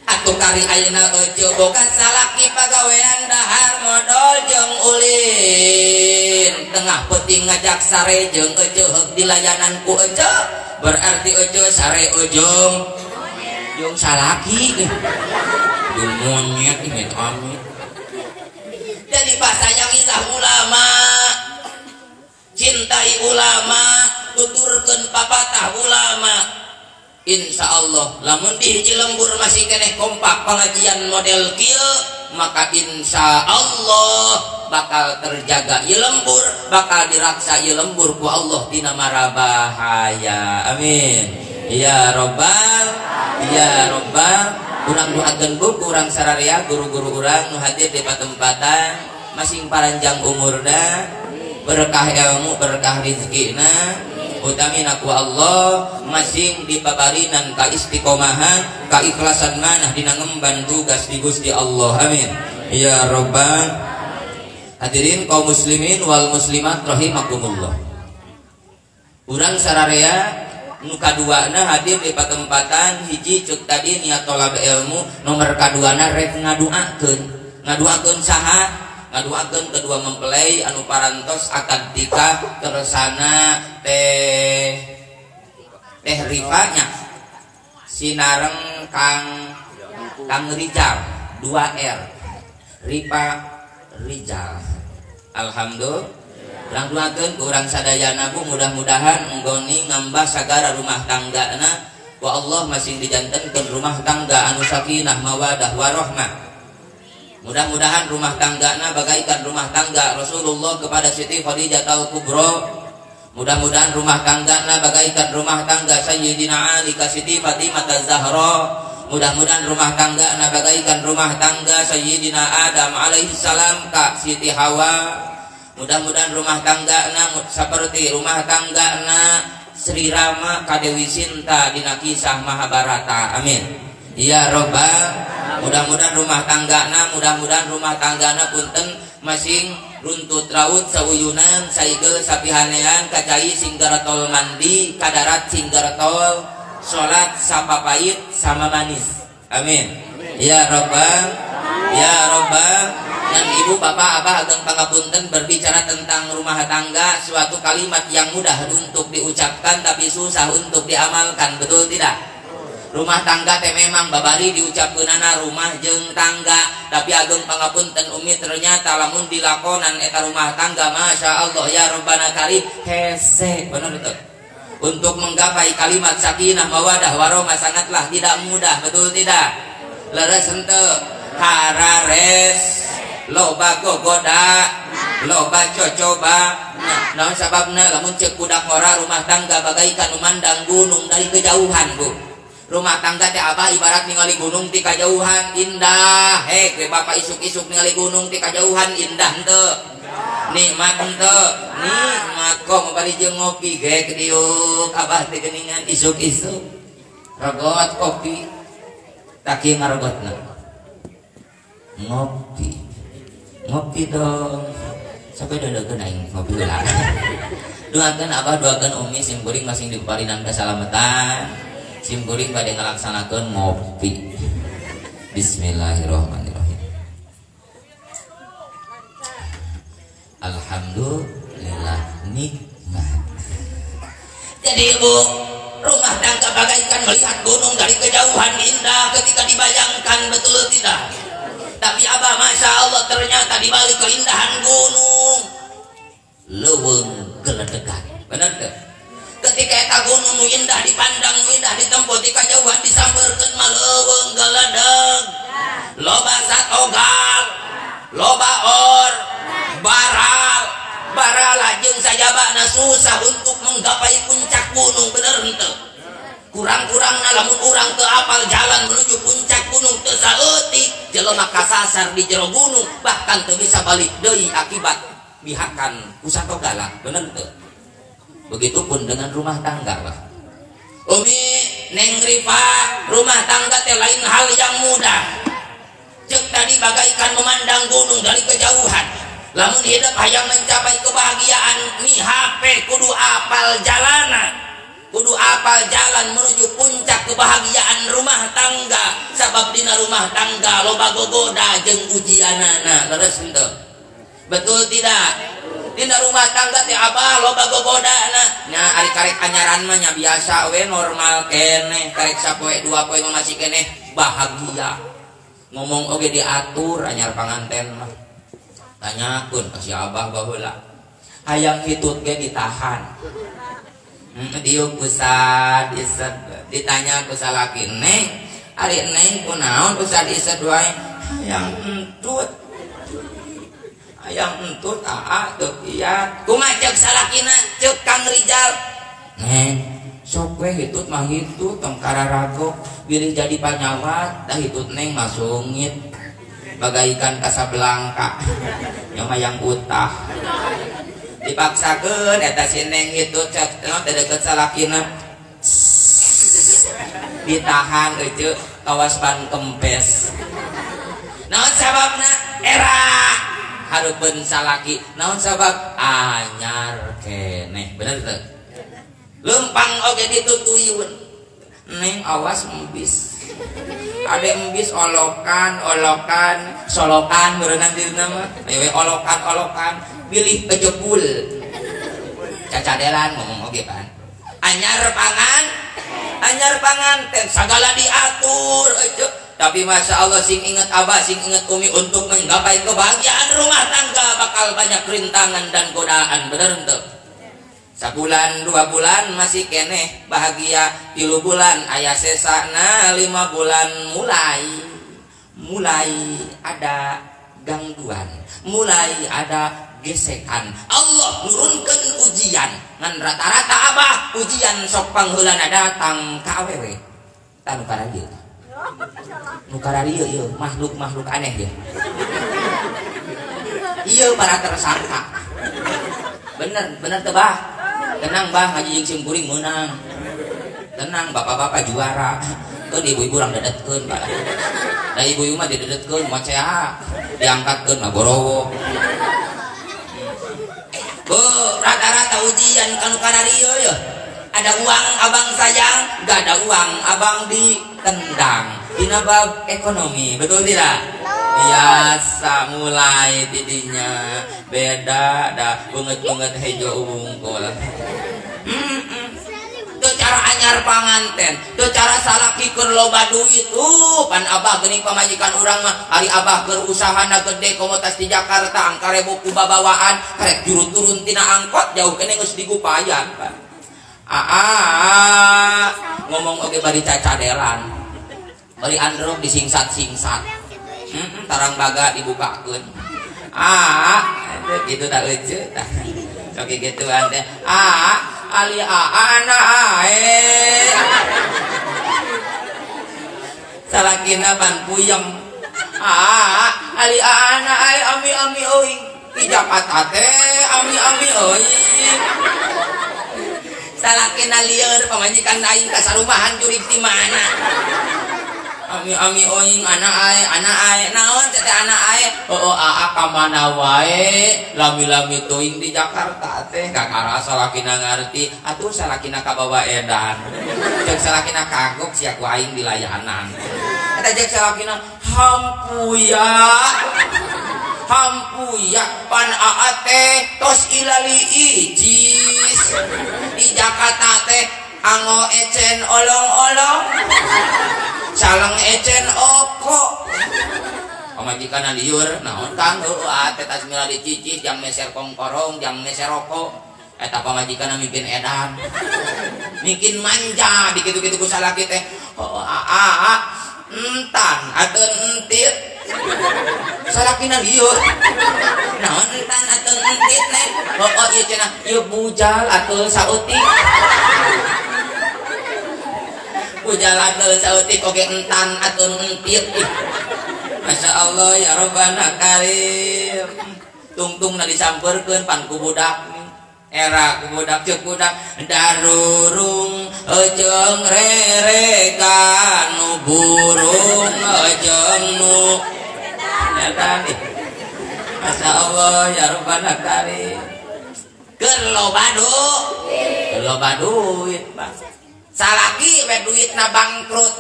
S1: Atuh kari ayeuna euceu boga salaki pagawean dahar modol jeung ulin, tengah peuting ngajak sare jeung euceu heug dilayanan ku euceu, berarti euceu sare ujung jeung salaki jeung monyet ini amit. Jadi pasayangilah ulama, cintai ulama, tuturkeun papatah ulama. Insya Allah lamun di hiji lembur masih keneh kompak pengajian model kieu, maka insya Allah bakal terjaga ieu lembur, bakal diraksa ieu lembur ku Allah dina mara bahaya. Amin ya robbal ya robbal. Urang doakeun bu ku urang sararea guru-guru urang nu hadir di patempatan masing paranjang umurna, berkah ilmu, berkah rezekina, utamina ku Allah masing dipabarinan ka istiqomahan, ka ikhlasan manah dina ngemban tugas di Gusti Allah. Amin ya robbal. Hadirin kaum muslimin wal muslimat rahimakumullah. Urang sararea nu kaduana hadir di patempatan hiji cuk tadi niat tolab ilmu, nomor kaduana rek ngaduakeun. Ngaduakeun saha? Ngaduakeun kedua mempelai anu parantos akad nikah tersana teh teh rifanya sinareng Kang Kang Rijal 2R Rifa Rijal. Alhamdulillah. Urang doakeun ku urang sadayana bu mudah-mudahan enggoni ngambah sagara rumah tanggana wa Allah masih dijantenkeun rumah tangga anu sakinah mawadah warahmah. Mudah-mudahan rumah tanggana bagaikan rumah tangga Rasulullah kepada Siti Khadijah Al-Kubra. Mudah-mudahan rumah tanggana bagaikan rumah tangga Sayyidina Ali ka Siti Fatimah Az-Zahra. Mudah-mudahan rumah tanggana bagaikan rumah tangga Sayyidina Adam alaihi salam ka Siti Hawa. Mudah-mudahan rumah tanggana seperti rumah tanggana Sri Rama ka Dewi Sinta dina kisah Mahabharata. Amin. Ya robbal, mudah-mudahan rumah tanggana, mudah-mudahan rumah tanggana punten masing runtut raut sauyunan saigel sapihanean kacai sing garetol mandi kadarat sing garetol salat sapapait sama manis. Amin. Ya robbal, ya robbal. Dan ibu bapak abah ageng pangapunten berbicara tentang rumah tangga suatu kalimat yang mudah untuk diucapkan tapi susah untuk diamalkan, betul tidak? Rumah tangga teh memang babari diucapkeunana rumah jeung tangga, tapi ageng pangapunten umi ternyata lamun dilakonan eta rumah tangga masya Allah ya Rabbana karim hese, bener betul. Untuk menggapai kalimat sakinah mawadah warahmah sangatlah tidak mudah, betul tidak? Leres henteu harares loba gogoda loba cocoba. Nah, naon sababna lamun ceuk budak ngora rumah tangga bagaikan memandang gunung dari kejauhan, Bu. Rumah tangga teh abah ibarat ningali gunung ti kajauhan indah. Hek we bapak isuk-isuk ningali gunung ti kajauhan indah henteu? Nikmat henteu? Nikmat kok bari jeung ngopi ge diuk abah teh geuningan isuk-isuk. Regot kopi tak kieu ngaregotna. Ngopi. Ngopi dong. Sampai dodokeun aing ngopi heula. Doakeun abah, doakeun umi sim kuring masing diparinan kasalamatan. Sim kuring bade ngalaksanakeun ngopi. Bismillahirrahmanirrahim. Alhamdulillah nikmat. Jadi ibu, rumah tangga bagaikan melihat gunung dari kejauhan indah ketika dibayangkan, betul tidak? Tapi abah masya Allah ternyata di balik keindahan gunung leuweung geledegan, bener teu? Ketika eta gunung nu indah dipandang, nu indah ditempo ti kajauhan disampeurkeun mah leuweung geledeg, loba satogal, loba or, baral, barala jeung sajabana susah untuk menggapai puncak gunung, bener henteu? Kurang-kurangna lamun urang teu apal jalan menuju puncak gunung teu saeutik jelema kasasar di jero gunung bahkan teu bisa balik deui akibat bihakan ku satogala, bener teu? Begitupun dengan rumah tangga, Pak. Umi Neng Rifa, rumah tangga teh lain hal yang mudah. Ceuk tadi bagaikan memandang gunung dari kejauhan. Lamun hidup hayang mencapai kebahagiaan mi HP kudu apal jalana. Kudu apal jalan menuju puncak kebahagiaan rumah tangga. Sabab dina rumah tangga loba gogoda jeung ujianana, leres henteu? Betul tidak? Dina rumah tangga teh abah loba gogodana. Nya ari karek anyaran mah nya biasa we normal keneh, karek sapoe dua poe mah masih keneh bahagia. Ngomong oge diatur anyar panganten mah. Tanyakeun ka si abah baheula. Hayang hitut ge ditahan. Diuk usad ised ditanya ku salaki, "Neng, ari neng kunaon usad ised wae?" Hayang entut. Hayang entut aa teu kiat. Kumaha ceuk salakina? Ceuk Kang Rijal. "Neng, sok we hitut mah hitut tong kararagok, bilih jadi panyawat dah hitut neng mah sungit bagaikan Casablanca. Nya mah yang utah." Dipaksakeun eta si neng hitut cek teh deket salakina. Ditahan euceu kawas ban kempes. Naon sababna? Era hareupeun salaki. Naon sabab? Anyar keneh. Bener teu? Leumpang oge ditutuyun. Neng awas embis. Ade embis olokan, olokan, solokan berenang dirina mah. Ayo olokan, olokan, bilih kejebul. Cacadelan ngomong oge pan. Anyar pangan, anyar panganten sagala diatur euceu. Tapi masya Allah sing inget abah, sing inget umi untuk menggapai kebahagiaan rumah tangga bakal banyak rintangan dan godaan, bener henteu? Sabulan 2 bulan masih keneh bahagia, 3 bulan aya sesana, 5 bulan mulai ada gangguan, mulai ada gesekan. Allah nurunkeun ujian ngan rata-rata abah ujian sok pangheulana datang ka awewe. Tah nu kararieu. Nu kararieu ieu makhluk-makhluk aneh ieu. Ieu para tersangka. Bener, bener teu bah? Tenang bah ngaji jeung sim kuring meunang. Tenang bapak-bapak juara. Keun ibu-ibu urang dedetkeun bah. Da ibu-ibu mah didedetkeun mocea, diangkatkeun mah borowo. Bu, rata-rata ujian kanu kararieu ya. Ada uang abang sayang, gak ada uang abang ditendang. Dina bab ekonomi, betul tidak? Biasa mulai tidinya beda dah banget-banget hejo wungkul. Tuh cara anyar panganten, tuh cara salaki keur loba duit. Pan abah geuning pamajikan urang mah ari abah keur usahana gede komo tas di Jakarta angkarebu ku babawaan karek juru turun tina angkot jauh keneh geus digupayan Pak. Aa ngomong oge bari cacadelan. Bari androk disingsat-singsat. Tarang baga dibukakeun. Gitu tak euceu tah. Sok gituan teh. Ali ana ae. Salakina pan puyeng. Ali ana ae ami-ami euing. Di Jakarta teh ami-ami euing. Salakina lieur pamajikan aing ka sarumahan jurig di mana. Ami-ami oing anak ae naon teh anak ae heueuh aa ka mana wae lami-lami teuing di Jakarta teh kakara salakina ngarti atuh salakina kabawa edan jeung salakina kagok sia ku aing di layanan eta jeung salakina hampuya hampuya pan aa teh tos ilali ijis di Jakarta teh ango ecen olong-olong caleng ecen oko pamajikan liur naon kang heueuh teh tas milari cicis jang meser kongkorong jang meser rokok eta pamajikan mungkin edan mungkin manja dikitu-kitu ku salaki teh heueuh aa entan ateun entit salakina liur naon entan ateun entit neh heueuh ieu cenah ieu bujal ateun saeutik bujal ateun saeutik oge entan ateun entit. Masya Allah ya Rabbana karim. Tungtungna disampeurkeun pan ku budak era ku budak ceuk budak darurung jeung reregan nu burung jeung nu eta. Masya Allah ya Rabbana karim. Keur loba duit, loba duit Pak. Salaki we duitna bangkrut,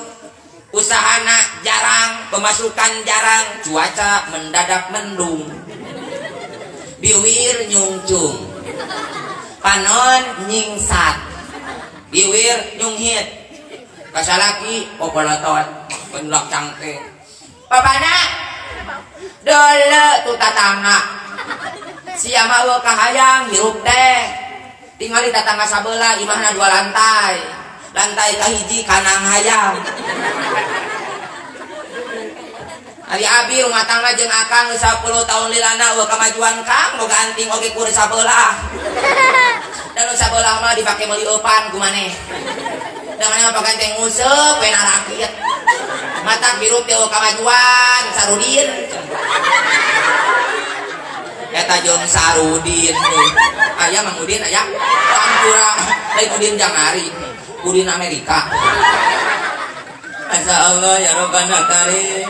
S1: usahana jarang, pemasukan jarang, cuaca mendadak mendung, biwir nyungcung, panon nyingsat, biwir nyunghit, kasalaki popolotot, penulak cangke, papana dole tu tatangga, sia mah eueuh kahayang hirup teh, tingali tatangga sabelah imahna 2 lantai. Lantai kahiji kanang hayam. Ari abi rumah tangga jeung akang 10 tahun lilana eueuh kamajuan kang boga anting oge kur sabelah. Dan sabelah mah dipake meuli eupan ku maneh. Da maneh mah paganteng nguseup we narakit. Matak biru teh eueuh kamajuan Sarudin. Eta jeung Sarudin. Aya Mang Udin aya. Ampura lain Udin jangari. Udin Amerika. Masya Allah ya Rabbana karim.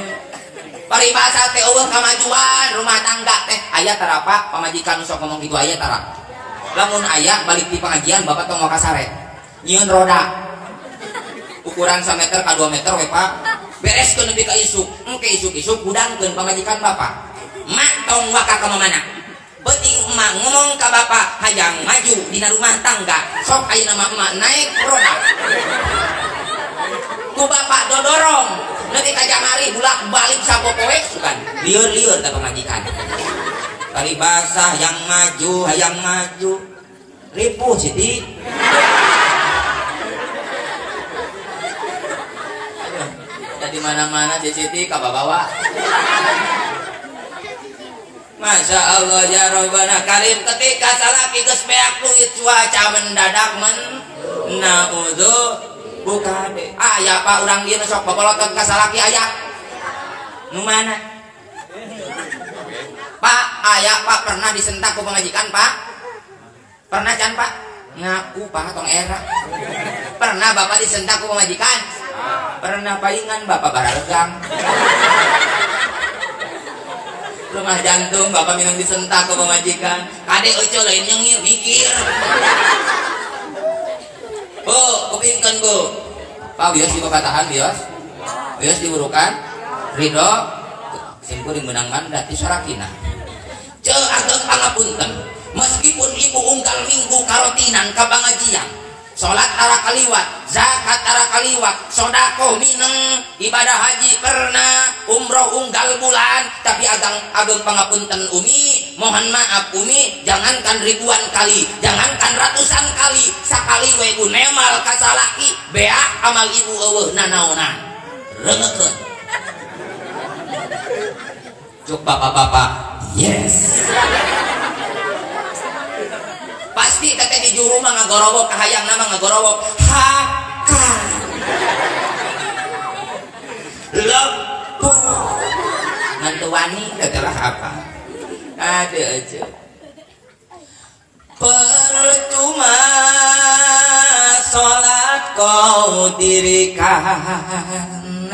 S1: Paribasa teh eueuh kamajuan rumah tangga teh aya tara Pak pamajikan sok ngomong kitu aya tara. Lamun aya balik di pengajian bapak tong kasare. Nyieun roda. Ukuran 1 meter ka 2 meter we Pak. Bereskeun nepi ka isuk. Engke isuk-isuk hudangkeun pamajikan bapak. Mak tong waka ka mana? Penting emak ngomong ka bapak hayang maju dina rumah tangga sok ayeuna mah emak naik roda ku bapak dodorong nepi ka jamari bulak balik sapopoe sugan lieur-lieur teh pamajikan paribasa hayang maju hayang maju ripuh Siti. Aduh, di mana-mana si Siti kababawa. Masya Allah ya Rabbana karim. Ketika salaki geus beak duit cuaca mendadak men naudzu bukade. Aya Pak urang dieu sok babolotot ka salaki aya. Nu mana? Pak, aya Pak pernah disentak ku pamajikan Pak? Pernah can Pak? Ngaku pak tong era. Pernah bapak disentak ku pamajikan? Pernah palingan bapak baralegang. Rumah jantung bapak minum disentak ku pamajikan. Kade euceu lain nyengir mikir. Bu, kupingkeun bu. Pak bios di bapak tahan bios. Bios diburukan. Ridho simkuring menang mandat di sorakina. Ceu ageng pangapunten. Meskipun ibu unggal minggu karotinan ka pangajian, salat ara kaliwat, zakat ara kaliwat, sedekah mineng, ibadah haji pernah, umroh unggal bulan, tapi ageng pangapunten umi, mohon maaf umi, jangankan ribuan kali, jangankan ratusan kali, sakali we ibu nemal ka salaki, beak amal ibu eueuh nanaonan. Reungekeun. Cuk bapak-bapak, yes. Pasti teteh di juru mah ngagorowok, kahayang nama ngagorowok. Haka. Lepo. Ngantu wani teteh lah apa? Ada aja. Percuma sholat kau dirikan,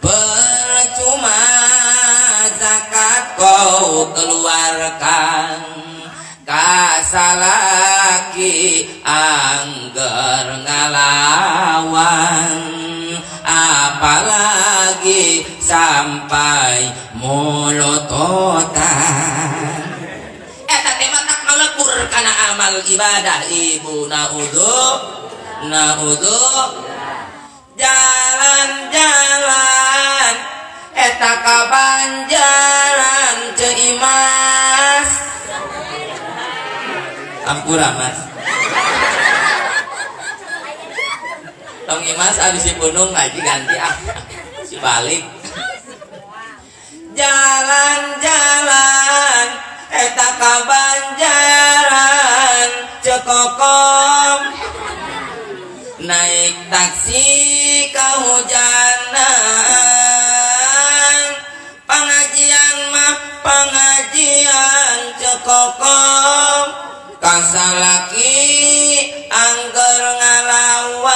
S1: percuma zakat kau keluarkan, kasalaki angger ngalawan, apalagi sampai molototan. Eta teh matak ngalebur kana amal ibadah ibu. Naudzu naudzu. Jalan-jalan eta ka Banjaran Ceu Imas. Ampura mas. Tong Imas abis si punung ngaji ganti ah. Si balik. Jalan-jalan eta ka Banjaran Ceu Kokom, naik taksi kahujanan, pengajian mah pengajian Ceu Kokom, kasalaki angger ngalawan.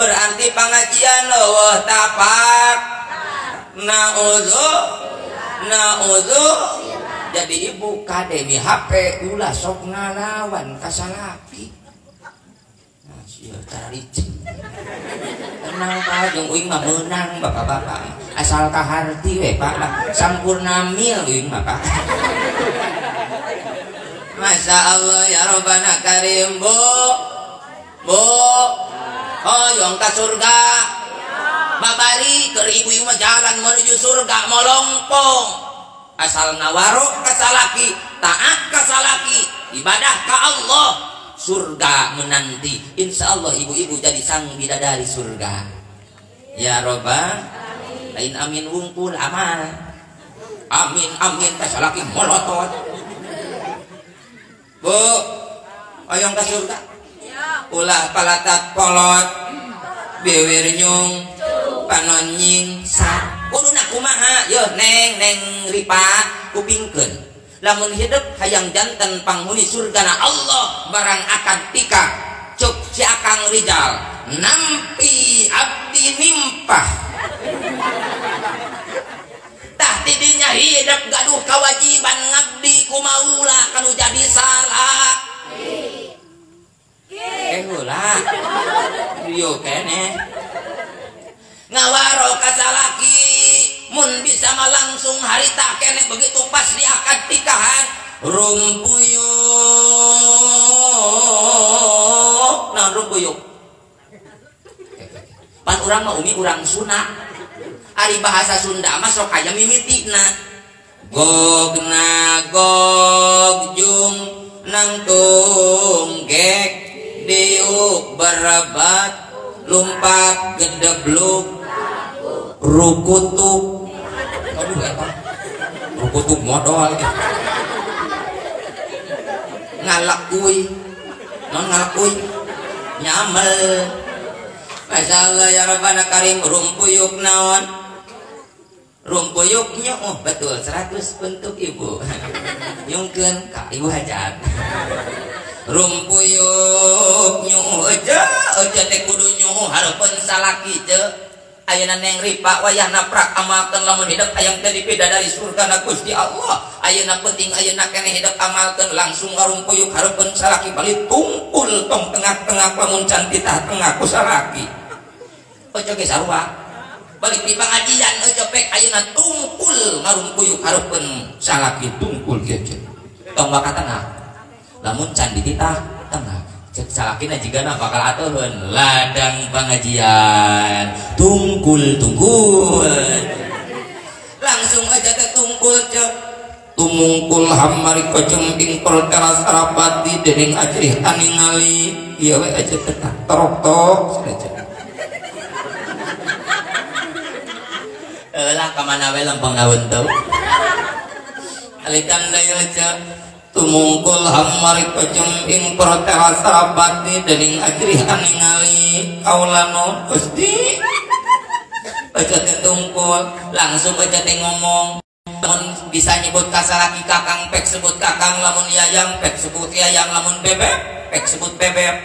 S1: Berarti pengajian leuweuh tapak. Naudzu naudzu. Jadi ibu kade mi HP ulah sok ngalawan kasalaki. Nah, sia taricen. Tenang pak, jeung uing mah meunang bapak-bapak. Asal kaharti we pak lah, sampurna mil uing mah pak. Masya Allah ya Rabbana Karim. Bu, bu, hoyong ka surga. Babari keur ibu-ibu mah jalan menuju surga molongpong. Asal ngawarok ka salaki, taat ka salaki, ibadah ka Allah, surga menanti. Insya Allah ibu-ibu jadi sang bidadari surga. Ya Robbal, lain amin wungkul amal. Amin amin ka salaki molotot. Bu, oyong ka surga. Ulah palatat polot, bibir nyung, panon nyingsa. Kuduna kumaha? Yeuh neng neng ripa kupingkeun. Lamun hidup hayang janten panghuni surgana Allah barang akan tika cuk si akang Rijal nampi abdi nimpah. Tah tidinya hidup gaduh kewajiban ngabdi kumaula kanu jadi salah. Heula yo kene ngawaro kasalaki mun bisa mah langsung harita kene begitu pas di akad nikahan rumpuyuk. Naon rumpuyuk? Pan urang mah umi urang sunah. Ari bahasa Sunda mah sok aya mimitina. Gog nagog jung nangtung gek diuk berabat lumpat gedebluk rukutuk. Aduh eta rukutuk modal ngalakui non ngalakui nyamel. Masya Allah ya Rabbana Karim. Rumpuyuk naon? Rumpuyuknya, oh betul 100 untuk ibu. Nyungkeun ka ibu hajat. Rumpuyuk nyuuh aja, aja teh kudu nyuuh hareupeun salaki ce. Ayeuna Neng Ripa wayahna prak amalkeun lamun hidup hayang teh dipida dari surga na Gusti Allah. Ayeuna penting ayeuna keneh hidup amalkeun langsung ngarumpuyuk hareupeun salaki balik tungkul tong tengah-tengah lamun can titah tengah ku salaki. Ojo ge sarua. Balik di pengajian ojo pek ayeuna tungkul ngarumpuyuk hareupeun salaki tungkul kieu ce. Tong baka tengah. Lamun can dititah tengah. Cek salakina jigana bakal atuheun ladang pengajian tungkul tungkul langsung aja teh tungkul cek tumungkul hamari kocem ing teras arapati dening ajrih aningali ieu we aja teh torok tok saja lah ka mana we lempeng naon teu alikan deui aja tumungkul hamari kocem ing protelas rapati dening ajrih aningali kaula naon Gusti aja teh tungkul langsung aja teh ngomong lamun bisa nyebut kasalaki kakang pek sebut kakang lamun yayang pek sebut yayang lamun bebek pek sebut bebek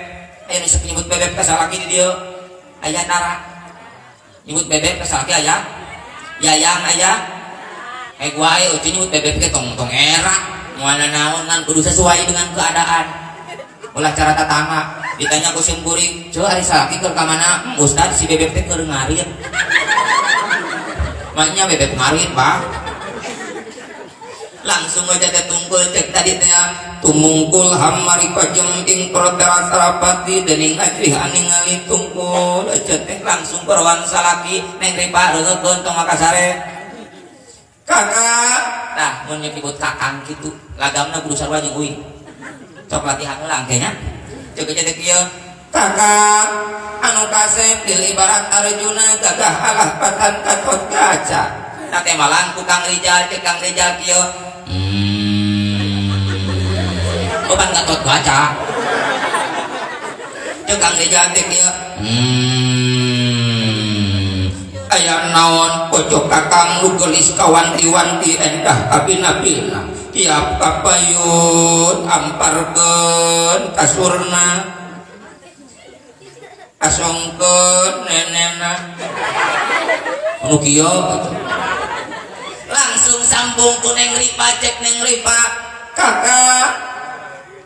S1: aya nu nyebut bebek kasalaki di dieu aya tara nyebut bebek kasalaki aya yayang aya eh wae euy nyebut bebek ge tong tong era moal naon ngan kudu sesuai dengan keadaan ulah cara tatangga ditanya ku simkuring ceu ari salaki keur ka mana ustad si bebek teh keur ngarit maknya bebek ngarit Pak langsung aja teh tungkul cek tadi teh tumungkul hamari kocem ing proteras rapati dening ajrih aningali tungkul aja teh langsung perwan salaki Neng Ripa reungeun tong makasare kakak tah mun nyebut kakang kitu lagamna kudu sarua jeung uing sok latihan heula engke nya ceuk teh kieu kakang anu kasep dil ibarat Arjuna gagah alah patan katot kaca tah teh malang ku Kang Rijal ceuk Kang Rijal kieu bukan katot kaca ceuk Kang Rijal teh kieu aya naon pojok kakang nu geulis kawanti-wanti endah kabina-bina tiap kapayun amparkeun kasurna asongkeun nenena nu kieu langsung sambung ku Neng Ripa cek Neng Ripa kakak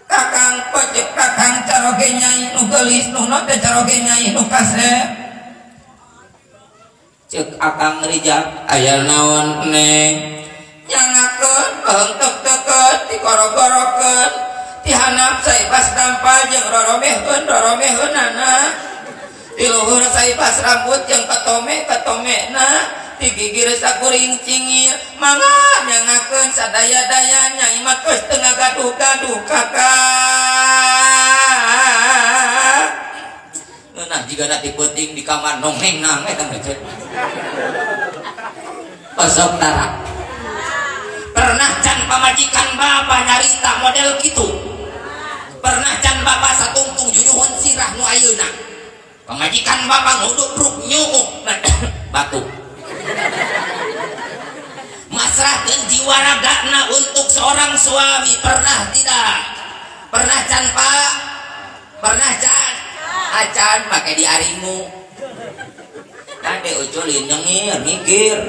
S1: kakang pojok kakang caroge nyai nu geulis nu teh caroge nyai nu kasep cek akang Rijal aya naon neng nyangakeun baheung tek-teket digoro-gorokeun tihanap saibas tampal jeung roromehkeun roromeheunana di luhur saibas rambut jeung ketome-ketomena di gigir sakuring cingir mangga nyangakeun sadaya-daya nyai mah geus teu ngagaduh-gaduh kakak. Nah jika nanti penting di kamar nongheng nang eta mah osok tara pernah can pamajikan bapak nyarita model gitu pernah can bapak satungtung jujuhun sirah nu ayeuna pamajikan bapak ngudupruk nyuuh batuk masrahkeun jiwa ragana untuk seorang suami pernah tidak pernah can pak pernah can acan pakai diaringu kade ucul nyengir mikir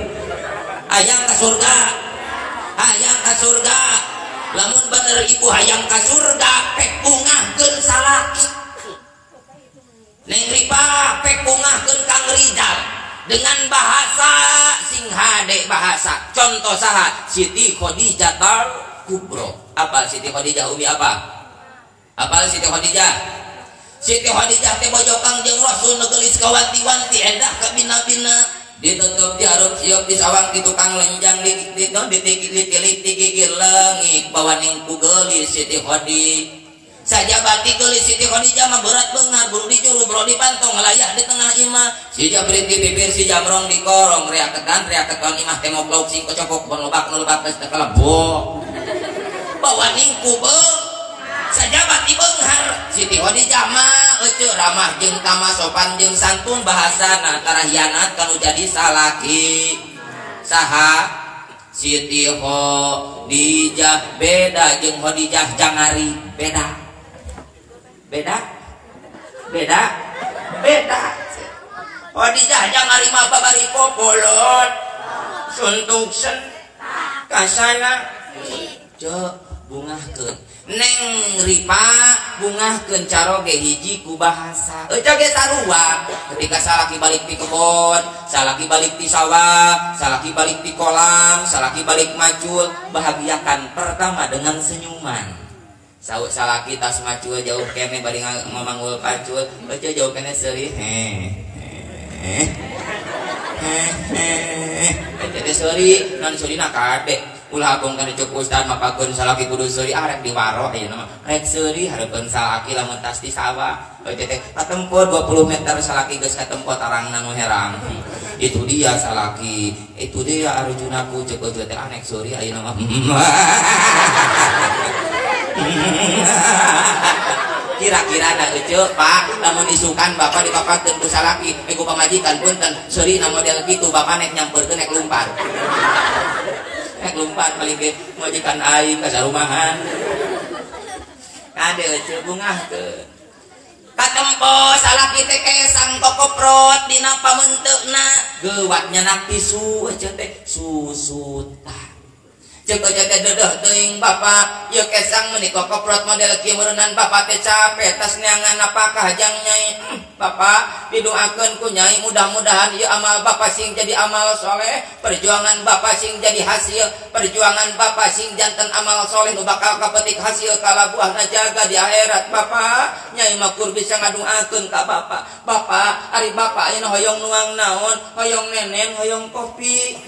S1: hayang ka surga hayang ka surga lamun bener ibu hayang ka surga pek bungahkeun salaki Neng Ripa pek bungahkeun Kang Rijal dengan bahasa sing hade bahasa contoh saha Siti Khadijah al Kubro apa Siti Khadijah umi apa apa Siti Khadijah Siti Khadijah teh bojo Kangjeng Rasul nu geulis kawanti-wanti endah kabina-bina ditutup diarup siap disawang di tukang lenjang di ditilik di gigir leungit bawaning ku geulis Siti Khadijah sajabati geulis Siti Khadijah mah berat beungar buru di juru bro di pantong layah di tengah imah si jabrit di bibir si jamrong di korong reaketan reaketon imah temok lauk sing kocopok bon lobak nu lebak geus teh kalebo bawaning ku sajabat ibeunghar Siti Khadijah mah euceu ramah jeung tama sopan jeung santun bahasana tara hianat kanu jadi salaki saha Siti Khadijah beda jeung Khadijah Jangari beda. Beda? Beda? Beda. Khadijah Jangari mah babari popolot. Suntuk sen kasana cek bungahkeun. Neng Ripa bungahkeun caroge hiji ku bahasa. Euca ge sarua ketika salaki balik ti kebon, salaki balik ti sawah, salaki balik ti kolam, salaki balik macul, bahagiakan pertama dengan senyuman. Saut salaki tas macul jauh kene bari ngamanggul pacul, euca jauh kene seuri heh. Heh. Jadi seuri, non seurina kade. Ulah abong kana cek ustad mapakeun salaki kudu seuri ah rek diwaro ayeuna mah rek seuri hareupeun salaki lamun tas di sawah euy teh katempo 20 meter salaki geus katempo tarangna nu herang itu dia salaki itu dia arjunaku cek euy teh ah rek seuri ayeuna mah kira-kira na euceu Pak lamun isukan bapak dipapakeun ku salaki ku pamajikan punten seuri na model kitu bapak nek nyamperkeun nek lumpat lumpat paling ge majikan aing ka sarumahan kade euceu bungahkeun katempo salaki teh kesang kokoprot dina pamenteuna geuwat nyanak tisu euceu teh susutan ceuk euceu teh dedeuh teuing bapak ieu kesang meuni kokoprot model kieu meureunnan bapak teh capek tas neangan apakah jang nyai bapak didoakeun ku nyai mudah-mudahan ieu amal bapak sing jadi amal soleh, perjuangan bapak sing jadi hasil, perjuangan bapak sing janten amal soleh nu bakal kapetik hasil kalabuahna jaga di akhirat bapak. Nyai mah kur bisa ngadoakeun ka bapak. Bapak ari bapak ayeuna hoyong nuang naon, hoyong nenen, hoyong kopi.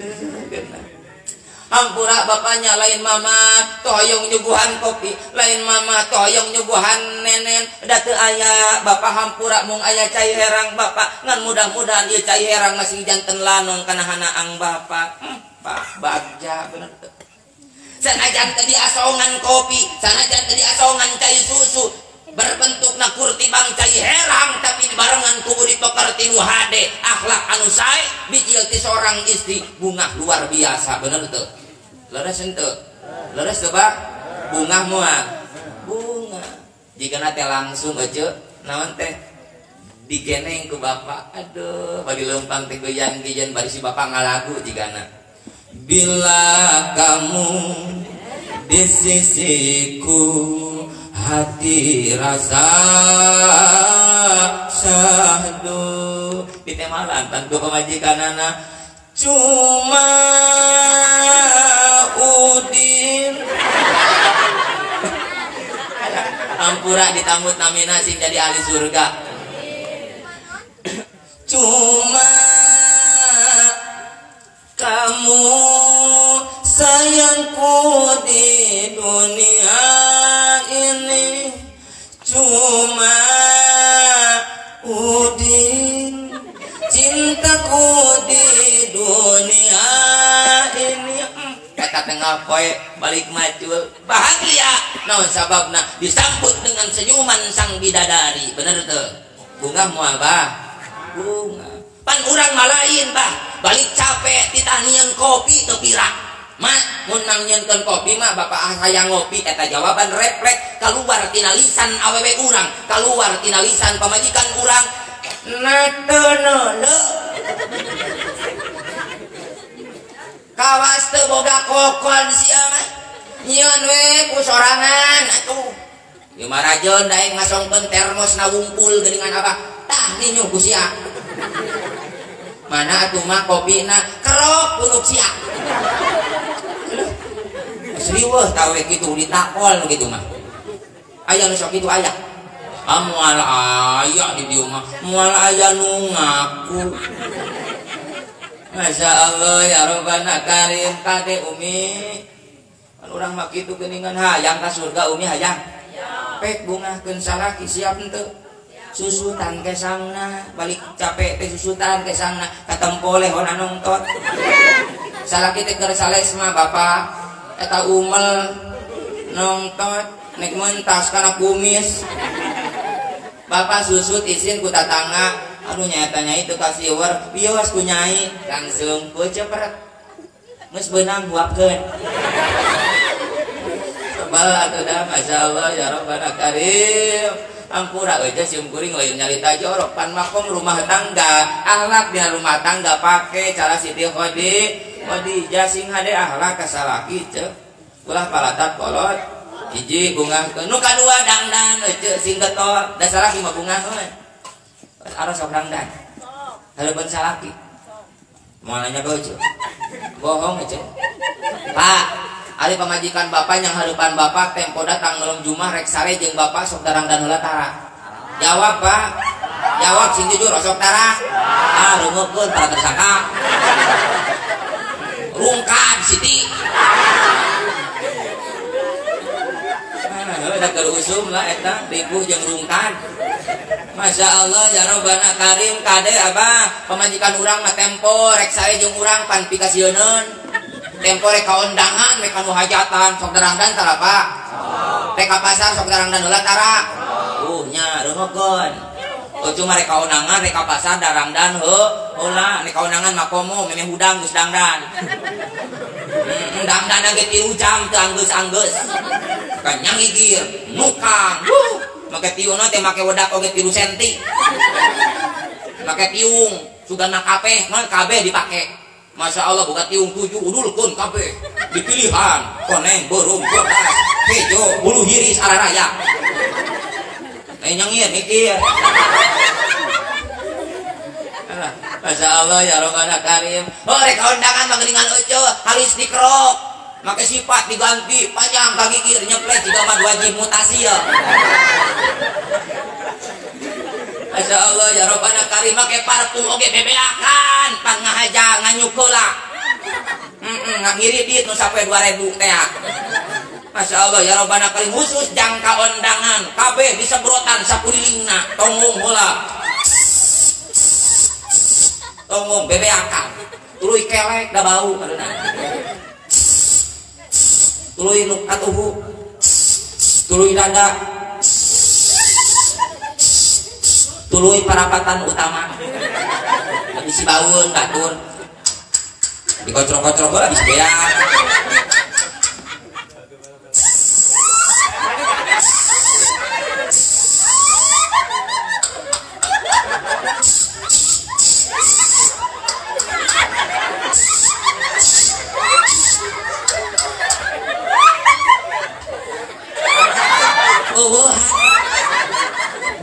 S1: Aduh, hampura bapaknya lain mama toh hoyong nyuguhan kopi, lain mama toh hoyong nyuguhan nenen, da teu aya bapak hampura mung aya cai herang bapak ngan mudah-mudahan ieu cai herang masih janten lanong kana hanaang bapak. Pak bagja bener teu. Sanajan teu diasongan kopi, sanajan teu diasongan cai susu, berbentukna kurtibang cai herang tapi dibarengan ku budi pekerti nu hade, akhlak anu sae bijil ti seorang istri bungah luar biasa bener teu. Leres henteu? Leres teu, Pak? Bungah moal? Bunga. Jigana teh langsung euceu naon teh digeneng ku bapak. Aduh, bari leumpang teh goyang-goyang bari si bapak ngalagu jigana. Bila kamu di sisiku hati rasa syahdu. Ditemalan tantu pamajikanana cuma Udin. Ampura ditambut namina sing jadi ahli surga. Cuma kamu sayangku di dunia ini, cuma Udin cintaku di dunia ini. Kata tengah poe balik macul bahagia naon sababna disambut dengan senyuman sang bidadari bener teu bunga moal bah bunga pan urang mah lain bah balik capek ditanian kopi teu pira mak mun nangieunkeun kopi mah bapak hayang ngopi eta jawaban refleks kaluar tina lisan awewe urang kaluar tina lisan pamajikan urang na teu neuleuh kawas teu boga kokon sia mah nyieun we ku sorangan atuh ieu mah rajeun daek ngasongkeun termos na wungkul geuningan abah tah ninyuh ku sia mana atuh mah kopina kerok punuk sia seriweuh tawe kitu ditakol nu kitu mah aya nu sok kitu aya ah moal aya di dieu mah moal aya nu ngaku. Masya Allah ya Rabbana karim kade umi kan urang mah kitu geuningan hayang ka surga umi hayang pek bungahkeun salaki siap henteu susutan kesangna balik capek teh susutan kesangna katempo lehona nongtot salaki teh keur sales mah bapak eta umel nongtot nek mentas kana kumis bapak susut isin ku tatangga aduh nyata nyai teu kasiwer wios ku nyai langsung ku cepret Geus beunang huapkeun. Sebal atuh dah masyaallah ya Rabbana Karim. Ampura euy sim kuring lain nyarita jorok pan makom rumah tangga, akhlak di rumah tangga pake cara Siti Khadijah sing hade akhlak ka salaki ceu. Ulah palatat kolot hiji bungahkeun. Nu kadua dangdan euy sing getol, da salaki mah bungah we. Aros sok dangdan. Hareupeun salaki. Moal nanya ka euy. Bohong euy. Pak, ari pamajikan bapak yang hareupan bapak tempo datang melong jumah rek sare jeung bapak sok darangdan heula tara. Jawab Pak. Jawab sing jujur sok tara. Ah reungeukeun para tersangka. Rungkad Siti. Mana heuh da keur usum lah eta ripuh jeung rungkad. Masya Allah ya Rabbana Karim kade abah pamajikan urang mah tempo rek sare jeung urang pan pikasieuneun. Tempo rek kaondangan rek kanu hajatan sok darangdan tara Pak. Rek ka pasar sok darangdan heula tara. Nya reungekeun. Oh cuma rek kaondangan rek ka pasar darangdan heuh heula rek kaondangan mah komo memeh hudang geus dangdan. Dangdan ge 3 jam teu anggeus-anggeus. Kanyang gigir, nukang. Make tiungna teh make wedak oge 3 senti. Make tiung sugana kabeh, mah kabeh dipake. Masya Allah buka tiung 7 udulkeun kabeh dipilihan koneng beureum bodas hejo bulu hiris araraya nyengir mikir. Masya Allah ya Rabbana Karim. Oh rek undangan mah geuningan euceu halis dikerok make sifat diganti panjang kagigir nyeplet jiga mah wajib mutasi ya. Masya Allah ya Rabbana Karim make parfum oge bebeakan pan ngahaja nganyukeula. Ngiridit nu sampai 2000 teh. Masya Allah ya Rabbana Karim khusus jangka ondangan kabeh disebrotan sakulilingna tonggong heula. Tonggong bebeakan. Tuluy kelek da bau kaduna. Tuluy nu katuhu. Tuluy dada. Tuluy parapatan utama habis baun batur dikocrok-kocrok habis beak.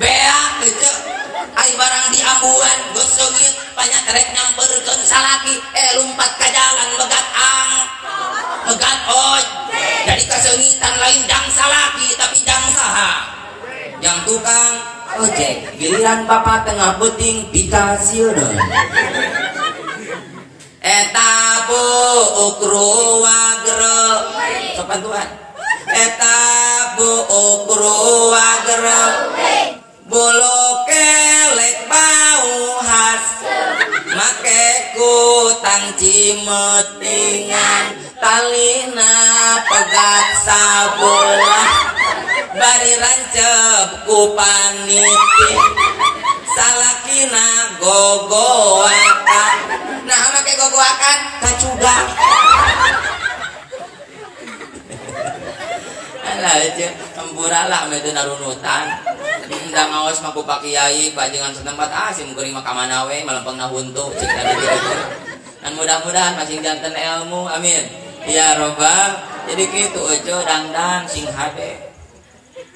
S1: Beak gitu. Ai barang diambuan geus seungit banyak rek nyamperkeun salaki lumpat ka jalan megat ang megat oj. Jadi kaseungitan lain jang salaki tapi jang saha jang tukang ojek. Giliran bapak tengah beuting dikasieun eta bu ukruwagre sopan Tuhan eta bu ukruwagre bulu kelek bau khas make kutang cimetingan talina pegat sabolah bari rancep ku paniti salakina gogoakan. Nah make gogoakan kacugang. Alah aja empura lah meuteun narunutan. Undang ngaos mah ku Pak Kiai panjenengan setempat ah sim kuring mah ka mana we malempengna huntu cik tadi gitu. Dan mudah-mudahan masing janten ilmu amin. Ya robbal. Jadi kitu euceu dangdan sing hade.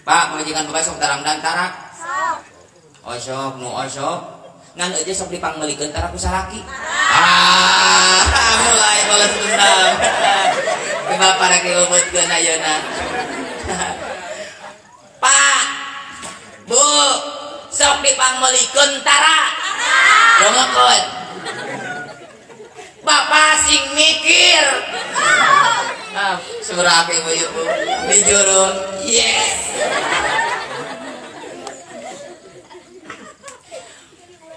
S1: Pak pamajikan bapak sok darangdan tarak. Sok. Osok nu osok ngan euceu sok dipangmeulikeun tarak ku salaki. Ah mulai balas dendam. Ke bapak rek dileutkeun ayeuna. Pak Bu, sok dipangmeulikeun tara. Dongekeun. Bapak sing mikir. Ah, seberapa ibu-ibu di juru. Yes.